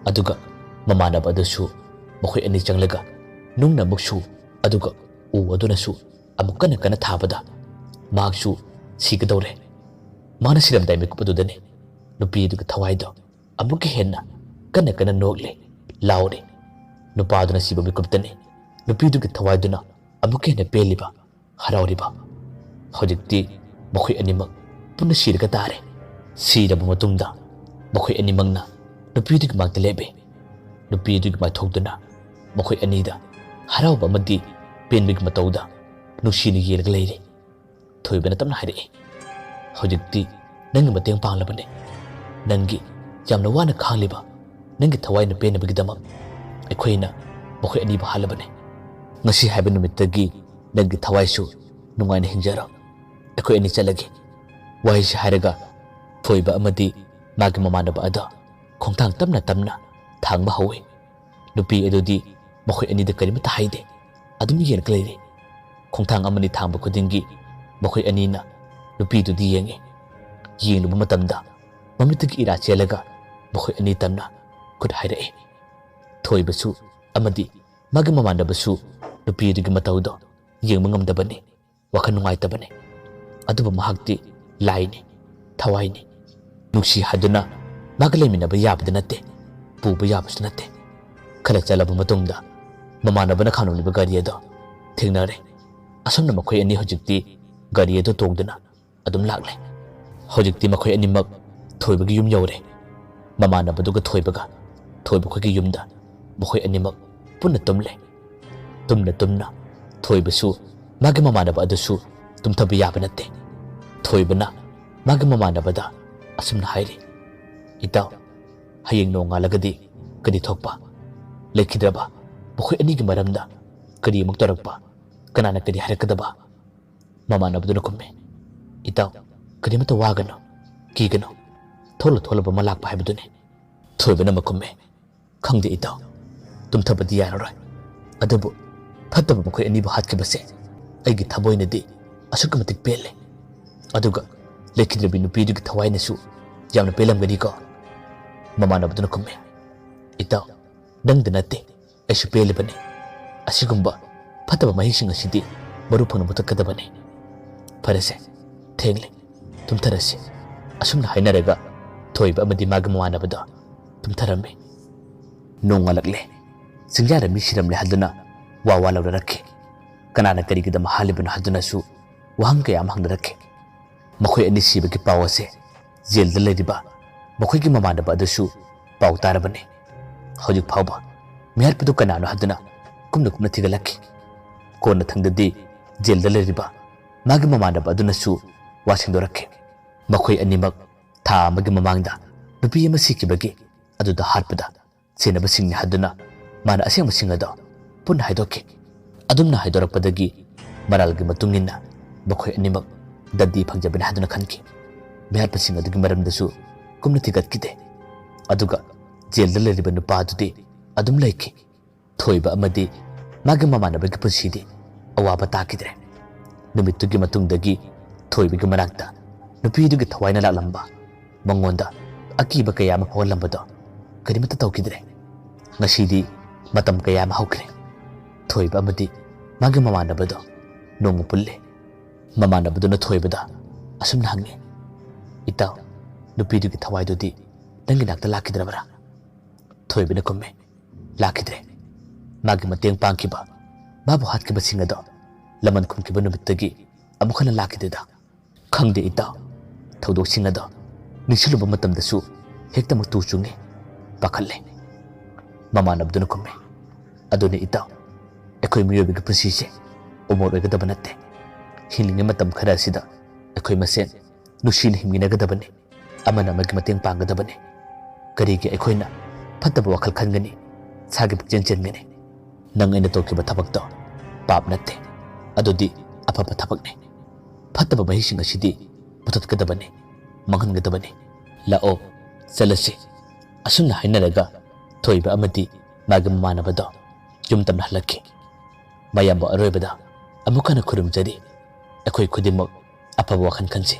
ꯑꯗꯨꯒ ꯃꯃꯥꯟꯅꯕ ꯑꯗꯨꯁꯨ ꯃꯈꯣꯏ ꯑꯅꯤ ꯆꯪꯂꯒ ꯅꯨꯡꯅ ꯑꯃꯨꯛ ꯁꯨ, ꯑꯗꯨꯒ ꯎ ꯑꯗꯨꯅꯁꯨ ꯑꯃꯨꯛ ꯀꯟꯅ ꯀꯟꯅ ꯊꯥꯕꯗ ꯃꯍꯥꯛꯁꯨ ꯁꯤꯒꯗꯧꯔꯦ꯫ ꯃꯥꯅ ꯁꯤꯔꯝꯗꯥꯏ ꯃꯤꯀꯨꯞ ꯑꯗꯨꯗꯅꯤ ꯅꯨꯄꯤ ꯑꯗꯨꯒꯤ ꯊꯋꯥꯏꯗꯣ ꯑꯃꯨꯛꯀ ꯍꯦꯟꯅ ꯀꯟꯅ ꯀꯟꯅ ꯅꯣꯛꯂꯤ, ꯂꯥꯎꯔꯤ꯫ ꯅꯨꯄꯥꯗꯨꯅ ꯁꯤꯕ ꯃꯤꯀꯨꯞꯇꯅꯤ ꯅꯨꯄꯤꯗꯨꯒꯤ ꯊꯋꯥꯏꯗꯨꯅ ꯑꯃꯨꯛꯀ ꯍꯦꯟꯅ ꯄꯦꯜꯂꯤꯕ, ꯍꯔꯥꯎꯔꯤꯕ꯫ ꯍꯧꯖꯤꯛꯇꯤ ꯃꯈꯣꯏ ꯑꯅꯤꯃꯛ ꯄꯨꯟꯅ ꯁꯤꯔꯒ ꯇꯥꯔꯦ꯫ ꯁꯤꯔꯕ ꯃꯇꯨꯡꯗ ꯃꯈꯣꯏ ꯑꯅꯤꯃꯛꯅ ꯅꯨꯄꯤꯗꯨꯒꯤ ꯃꯥꯡꯗ ꯂꯦꯞꯄꯤ꯫ ꯅꯨꯄꯤꯗꯨꯒꯤ ꯃꯥꯏꯊꯣꯡꯗꯨꯅ ꯃꯈꯣꯏ ꯑꯅꯤꯗ ꯍꯔꯥꯎꯕ ꯑꯃꯗꯤ ꯄꯦꯟꯕꯒꯤ ꯃꯇꯧꯗ ꯅꯨꯡꯁꯤꯅ ꯌꯦꯡꯂꯒ ꯂꯩꯔꯤ꯫ ꯊꯣꯏꯕꯅ ꯇꯞꯅ ꯍꯥꯏꯔꯛꯏ, "ꯍꯧꯖꯤꯛꯇꯤ ꯅꯪꯒꯤ ꯃꯇꯦꯡ ꯄꯥꯡꯂꯕꯅꯦ꯫ ꯅꯪꯒꯤ ꯌꯥꯝꯅ ꯋꯥꯅ ꯈꯥꯡꯂꯤꯕ ꯅꯪꯒꯤ ꯊꯋꯥꯏꯅ ꯄꯦꯟꯅꯕꯒꯤꯗꯃꯛ ꯑꯩꯈꯣꯏꯅ ꯃꯈꯣꯏ ꯑꯅꯤꯕꯨ ꯍꯥꯠꯂꯕꯅꯦ꯫ ꯉꯁꯤ ꯍꯥꯏꯕ ꯅꯨꯃꯤꯠꯇꯒꯤ ꯅꯪꯒꯤ ꯊꯋꯥꯏꯁꯨ ꯅꯨꯡꯉꯥꯏꯅ ꯍꯤꯡꯖꯔꯣ꯫ ꯑꯩꯈꯣꯏ ꯑꯅꯤ ꯆꯠꯂꯒꯦ꯫" ꯋꯥꯍꯩꯁꯤ ꯍꯥꯏꯔꯒ ꯊꯣꯏꯕ ꯑꯃꯗꯤ ꯃꯥꯒꯤ ꯃꯃꯥꯟꯅꯕ ꯑꯗꯣ ꯈꯣꯡꯊꯥꯡ ꯇꯞꯅ ꯇꯞꯅ ꯊꯥꯡꯕ ꯍꯧꯏ꯫ ꯅꯨꯄꯤ ꯑꯗꯨꯗꯤ ꯃꯈꯣꯏ ꯑꯅꯤꯗ ꯀꯔꯤꯃꯠꯇ ꯍꯥꯏꯗꯦ, ꯑꯗꯨꯝ ꯌꯦꯡꯂꯒ ꯂꯩꯔꯤ꯫ ꯈꯣꯡꯊꯥꯡ ꯑꯃꯅꯤ ꯊꯥꯡꯕ ꯈꯨꯗꯤꯡꯒꯤ ꯃꯈꯣꯏ ꯑꯅꯤꯅ ꯅꯨꯄꯤꯗꯨꯗꯤ ꯌꯦꯡꯉꯤ꯫ ꯌꯦꯡꯂꯨꯕ ꯃꯇꯝꯗ ꯃꯃꯤꯠꯇꯒꯤ ꯏꯔꯥ ꯆꯦꯜꯂꯒ ꯃꯈꯣꯏ ꯑꯅꯤ ꯇꯝꯅ ꯈꯨꯠ ꯍꯥꯏꯔꯛꯏ꯫ ꯊꯣꯏꯕꯁꯨ ꯑꯃꯗꯤ ꯃꯥꯒꯤ ꯃꯃꯥꯟꯅꯕꯁꯨ ꯅꯨꯄꯤ ꯑꯗꯨꯒꯤ ꯃꯇꯧꯗꯣ ꯌꯦꯡꯕ ꯉꯝꯗꯕꯅꯤ꯫ ꯋꯥꯈꯜ ꯅꯨꯡꯉꯥꯏꯇꯕꯅꯤ꯫ ꯑꯗꯨꯕꯨ ꯃꯍꯥꯛꯇꯤ ꯂꯥꯏꯅꯤ, ꯊꯋꯥꯏꯅꯤ꯫ ꯅꯨꯡꯁꯤ ꯍꯥꯏꯗꯨꯅ ꯃꯥꯒ ꯂꯩꯃꯤꯟꯅꯕ ꯌꯥꯕꯗꯤ ꯅꯠꯇꯦ, ꯄꯨꯕ ꯌꯥꯕꯁꯨ ꯅꯠꯇꯦ꯫ ꯈꯔ ꯆꯠꯂꯕ ꯃꯇꯨꯡꯗ ꯃꯃꯥꯟꯅꯕꯅ ꯈꯥꯝꯂꯝꯂꯤꯕ ꯒꯥꯔꯤ ꯑꯗꯣ ꯊꯦꯡꯅꯔꯦ꯫ ꯑꯁꯨꯝꯅ ꯃꯈꯣꯏ ꯑꯅꯤ ꯍꯧꯖꯤꯛꯇꯤ ꯒꯥꯔꯤ ꯑꯗꯨ ꯇꯣꯡꯗꯨꯅ ꯑꯗꯨꯝ ꯂꯥꯛꯂꯦ꯫ ꯍꯧꯖꯤꯛꯇꯤ ꯃꯈꯣꯏ ꯑꯅꯤꯃꯛ ꯊꯣꯏꯕꯒꯤ ꯌꯨꯝ ꯌꯧꯔꯦ꯫ ꯃꯃꯥꯟꯅꯕꯗꯨꯒ ꯊꯣꯏꯕꯒ ꯊꯣꯏꯕ ꯈꯣꯏꯒꯤ ꯌꯨꯝꯗ ꯃꯈꯣꯏ ꯑꯅꯤꯃꯛ ꯄꯨꯟꯅ ꯇꯨꯝꯂꯦ꯫ ꯇꯨꯝꯅ ꯇꯨꯝꯅ ꯊꯣꯏꯕꯁꯨ ꯃꯥꯒꯤ ꯃꯃꯥꯟꯅꯕ ꯑꯗꯨꯁꯨ ꯇꯨꯝꯊꯕ ꯌꯥꯕ ꯅꯠꯇꯦ꯫ ꯊꯣꯏꯕꯅ ꯃꯥꯒꯤ ꯃꯃꯥꯟꯅꯕꯗ ꯑꯁꯨꯝꯅ ꯍꯥꯏꯔꯤ, "ꯏꯇꯥꯎ, ꯍꯌꯦꯡ ꯅꯣꯡꯉꯥꯜꯂꯒꯗꯤ ꯀꯔꯤ ꯊꯣꯛꯄ? ꯂꯩꯈꯤꯗ꯭ꯔꯕ ꯃꯈꯣꯏ ꯑꯅꯤꯒꯤ ꯃꯔꯝꯗ ꯀꯔꯤ ꯑꯃꯨꯛ ꯇꯧꯔꯛꯄ? ꯀꯅꯥꯅ ꯀꯔꯤ ꯍꯥꯏꯔꯛꯀꯗꯕ?" ꯃꯃꯥꯟꯅꯕꯗꯨꯅ ꯈꯨꯝꯃꯤ, "ꯏꯇꯥꯎ, ꯀꯔꯤꯃꯠꯇ ꯋꯥꯒꯅꯨ, ꯀꯤꯒꯅꯨ꯫ ꯊꯣꯛꯂ ꯊꯣꯛꯂꯕ ꯑꯃ ꯂꯥꯛꯄ ꯍꯥꯏꯕꯗꯨꯅꯤ꯫" ꯊꯣꯏꯕꯅ ꯑꯃꯨꯛ ꯈꯨꯝꯃꯤ, "ꯈꯪꯗꯦ ꯏꯇꯥꯎ, ꯇꯨꯝꯊꯕꯗꯤ ꯌꯥꯔꯔꯣꯏ꯫ ꯑꯗꯨꯕꯨ ꯐꯠꯇꯕ ꯃꯈꯣꯏ ꯑꯅꯤꯕꯨ ꯍꯥꯠꯈꯤꯕꯁꯦ ꯑꯩꯒꯤ ꯊꯃꯣꯏꯅꯗꯤ ꯑꯁꯨꯛꯀꯤ ꯃꯇꯤꯛ ꯄꯦꯜꯂꯦ꯫ ꯑꯗꯨꯒ ꯂꯩꯈꯤꯗ꯭ꯔꯕꯤ ꯅꯨꯄꯤꯗꯨꯒꯤ ꯊꯋꯥꯏꯅꯁꯨ ꯌꯥꯝꯅ ꯄꯦꯜꯂꯝꯒꯅꯤꯀꯣ?" ꯃꯃꯥꯟꯅꯕꯗꯨꯅ ꯈꯨꯝꯃꯤ, "ꯏꯇꯥꯎ, ꯅꯪꯗ ꯅꯠꯇꯦ, ꯑꯩꯁꯨ ꯄꯦꯜꯂꯤꯕꯅꯤ꯫ ꯑꯁꯤꯒꯨꯝꯕ ꯐꯠꯇꯕ ꯃꯍꯤꯛꯁꯤꯡ ꯑꯁꯤꯗꯤ ꯃꯔꯨ ꯐꯪꯅ ꯃꯨꯊꯠꯀꯗꯕꯅꯤ꯫ ꯐꯔꯦꯁꯦ, ꯊꯦꯡꯂꯦ, ꯇꯨꯝꯊꯔꯁꯤ꯫" ꯑꯁꯨꯝꯅ ꯍꯥꯏꯅꯔꯒ ꯊꯣꯏꯕ ꯑꯃꯗꯤ ꯃꯥꯒꯤ ꯃꯃꯥꯟꯅꯕꯗꯣ ꯇꯨꯝꯊꯔꯝꯃꯤ꯫ ꯅꯣꯡꯉꯥꯜꯂꯛꯂꯦ꯫ ꯆꯤꯡꯌꯥꯔ ꯃꯤ ꯁꯤꯔꯝꯂꯦ ꯍꯥꯏꯗꯨꯅ ꯋꯥ ꯋꯥ ꯂꯥꯎꯅꯔꯛꯈꯤ꯫ ꯀꯅꯥꯅ ꯀꯔꯤꯒꯤꯗꯃꯛ ꯍꯥꯠꯂꯤꯕꯅꯣ ꯍꯥꯏꯗꯨꯅꯁꯨ ꯋꯥꯍꯪ ꯀꯌꯥ ꯑꯃ ꯍꯪꯅꯔꯛꯈꯤ꯫ ꯃꯈꯣꯏ ꯑꯅꯤ ꯁꯤꯕꯒꯤ ꯄꯥꯎ ꯑꯁꯦ ꯖꯦꯜꯗ ꯂꯩꯔꯤꯕ ꯃꯈꯣꯏꯒꯤ ꯃꯃꯥꯟꯅꯕ ꯑꯗꯨꯁꯨ ꯄꯥꯎ ꯇꯥꯔꯕꯅꯤ꯫ ꯍꯧꯖꯤꯛ ꯐꯥꯎꯕ ꯃꯤꯍꯥꯠꯄꯗꯨ ꯀꯅꯥꯅꯣ ꯍꯥꯏꯗꯨꯅ ꯀꯨꯞꯅ ꯀꯨꯞꯅ ꯊꯤꯒꯠꯂꯛꯈꯤ꯫ ꯀꯣꯟꯅꯊꯪꯗꯗꯤ ꯖꯦꯜꯗ ꯂꯩꯔꯤꯕ ꯃꯥꯒꯤ ꯃꯃꯥꯟꯅꯕ ꯑꯗꯨꯅꯁꯨ ꯋꯥ ꯁꯦꯡꯗꯣꯔꯛꯈꯤ꯫ ꯃꯈꯣꯏ ꯑꯅꯤꯃꯛ ꯊꯥ ꯑꯃꯒꯤ ꯃꯃꯥꯡꯗ ꯅꯨꯄꯤ ꯑꯃ ꯁꯤꯈꯤꯕꯒꯤ ꯑꯗꯨꯗ ꯍꯥꯠꯄꯗ ꯁꯦꯟꯅꯕꯁꯤꯡꯅꯤ ꯍꯥꯏꯗꯨꯅ ꯃꯥꯅ ꯑꯁꯦꯡꯕꯁꯤꯡ ꯑꯗꯣ ꯄꯨꯟꯅ ꯍꯥꯏꯗꯣꯛꯈꯤ꯫ ꯑꯗꯨꯝꯅ ꯍꯥꯏꯗꯣꯔꯛꯄꯗꯒꯤ ꯃꯔꯥꯜꯒꯤ ꯃꯇꯨꯡ ꯏꯟꯅ ꯃꯈꯣꯏ ꯑꯅꯤꯃꯛ ꯗꯟꯗꯤ ꯐꯪꯖꯕꯅꯤ ꯍꯥꯏꯗꯨꯅ ꯈꯟꯈꯤ꯫ ꯃꯤꯍꯥꯠꯄꯁꯤꯡ ꯑꯗꯨꯒꯤ ꯃꯔꯝꯗꯁꯨ ꯀꯨꯞꯅ ꯊꯤꯒꯠꯈꯤꯗꯦ꯫ ꯑꯗꯨꯒ ꯖꯦꯜꯗ ꯂꯩꯔꯤꯕ ꯅꯨꯄꯥ ꯑꯗꯨꯗꯤ ꯑꯗꯨꯝ ꯂꯩꯈꯤ꯫ ꯊꯣꯏꯕ ꯑꯃꯗꯤ ꯃꯥꯒꯤ ꯃꯃꯥꯟꯅꯕꯒꯤ ꯄꯨꯟꯁꯤꯗꯤ ꯑꯋꯥꯕ ꯇꯥꯈꯤꯗ꯭ꯔꯦ꯫ ꯅꯨꯃꯤꯠꯇꯨꯒꯤ ꯃꯇꯨꯡꯗꯒꯤ ꯊꯣꯏꯕꯒꯤ ꯃꯅꯥꯛꯇ ꯅꯨꯄꯤꯗꯨꯒꯤ ꯊꯋꯥꯏꯅ ꯂꯥꯛꯂꯝꯕ, ꯃꯉꯣꯟꯗ ꯑꯀꯤꯕ ꯀꯌꯥ ꯑꯃ ꯐꯥꯎꯍꯜꯂꯝꯕꯗꯣ ꯀꯔꯤꯃꯠꯇ ꯇꯧꯈꯤꯗ꯭ꯔꯦ꯫ ꯉꯁꯤꯗꯤ ꯃꯇꯝ ꯀꯌꯥ ꯑꯃ ꯍꯧꯈ꯭ꯔꯦ꯫ ꯊꯣꯏꯕ ꯑꯃꯗꯤ ꯃꯥꯒꯤ ꯃꯃꯥꯟꯅꯕꯗꯣ ꯅꯣꯡꯃ ꯄꯨꯜꯂꯦ꯫ ꯃꯃꯥꯟꯅꯕꯗꯨꯅ ꯊꯣꯏꯕꯗ ꯑꯁꯨꯝꯅ ꯍꯪꯉꯤ, "ꯏꯇꯥꯎ, ꯅꯨꯄꯤꯗꯨꯒꯤ ꯊꯋꯥꯏꯗꯨꯗꯤ ꯅꯪꯒꯤ ꯅꯥꯛꯇ ꯂꯥꯛꯈꯤꯗ꯭ꯔꯕ꯭ꯔꯥ?" ꯊꯣꯏꯕꯅ ꯈꯨꯝꯃꯤ, "ꯂꯥꯛꯈꯤꯗ꯭ꯔꯦ꯫ ꯃꯥꯒꯤ ꯃꯇꯦꯡ ꯄꯥꯡꯈꯤꯕ, ꯃꯥꯕꯨ ꯍꯥꯠꯈꯤꯕꯁꯤꯡ ꯑꯗꯣ ꯂꯃꯟ ꯈꯨꯝꯈꯤꯕ ꯅꯨꯃꯤꯠꯇꯒꯤ ꯑꯃꯨꯛ ꯍꯟꯅ ꯂꯥꯛꯈꯤꯗꯦꯗ꯫ ꯈꯪꯗꯦ ꯏꯇꯥꯎ, ꯊꯧꯗꯣꯛꯁꯤꯡ ꯑꯗꯣ ꯅꯤꯡꯁꯤꯡꯂꯨꯕ ꯃꯇꯝꯗꯁꯨ ꯍꯦꯛꯇꯃꯛ ꯇꯨ ꯆꯨꯡꯉꯤ, ꯄꯥꯈꯠꯂꯦ꯫" ꯃꯃꯥꯟꯅꯕꯗꯨꯅ ꯈꯨꯝꯃꯤ, "ꯑꯗꯨꯅꯤ ꯏꯇꯥꯎ, ꯑꯩꯈꯣꯏ ꯃꯤꯑꯣꯏꯕꯒꯤ ꯄꯨꯟꯁꯤꯁꯦ ꯑꯃꯣꯠ ꯑꯣꯏꯒꯗꯕ ꯅꯠꯇꯦ꯫ ꯍꯤꯡꯂꯤꯉꯩ ꯃꯇꯝ ꯈꯔ ꯑꯁꯤꯗ ꯑꯩꯈꯣꯏ ꯃꯁꯦꯟ ꯅꯨꯡꯁꯤꯅ ꯍꯤꯡꯃꯤꯟꯅꯒꯗꯕꯅꯤ꯫ ꯑꯃꯅ ꯑꯃꯒꯤ ꯃꯇꯦꯡ ꯄꯥꯡꯒꯗꯕꯅꯤ꯫ ꯀꯔꯤꯒꯤ ꯑꯩꯈꯣꯏꯅ ꯐꯠꯇꯕ ꯋꯥꯈꯜ ꯈꯟꯒꯅꯤ? ꯁꯥꯒꯤ ꯄꯨꯛꯆꯦꯜ ꯆꯦꯟꯒꯅꯤ꯫ ꯅꯪ ꯑꯩꯅ ꯇꯧꯈꯤꯕ ꯊꯕꯛꯇꯣ ꯄꯥꯞ ꯅꯠꯇꯦ꯫ ꯑꯗꯨꯗꯤ ꯑꯐꯕ ꯊꯕꯛꯅꯤ꯫ ꯐꯠꯇꯕ ꯃꯍꯩꯁꯤꯡ ꯑꯁꯤꯗꯤ ꯃꯨꯊꯠꯀꯗꯕꯅꯤ, ꯃꯥꯡꯍꯟꯒꯗꯕꯅꯤ꯫ ꯂꯥꯛꯑꯣ, ꯆꯠꯂꯁꯤ꯫ ꯑꯁꯨꯝꯅ ꯍꯥꯏꯅꯔꯒ ꯊꯣꯏꯕ ꯑꯃꯗꯤ ꯃꯥꯒꯤ ꯃꯃꯥꯟꯅꯕꯗꯣ ꯌꯨꯝ ꯇꯝꯅ ꯍꯜꯂꯛꯈꯤ꯫ ꯃꯌꯥꯝꯕꯨ ꯑꯔꯣꯏꯕꯗ ꯑꯃꯨꯛ ꯍꯟꯅ ꯈꯨꯔꯨꯝꯖꯔꯤ꯫ ꯑꯩꯈꯣꯏ ꯈꯨꯗꯤꯡꯃꯛ ꯑꯐꯕ ꯋꯥꯈꯜ ꯈꯟꯁꯤ꯫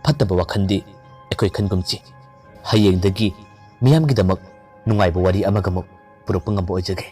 ꯐꯠꯇꯕ ꯋꯥꯈꯜꯗꯤ ꯑꯩꯈꯣꯏ ꯈꯟꯒꯨꯝꯁꯤ꯫ ꯍꯌꯦꯡꯗꯒꯤ ꯃꯤꯌꯥꯝꯒꯤꯗꯃꯛ ꯅꯨꯡꯉꯥꯏꯕ ꯋꯥꯔꯤ ꯑꯃꯒꯃꯨꯛ ꯄꯨꯔꯛꯄ ꯉꯝꯕ ꯑꯣꯏꯖꯒꯦ꯫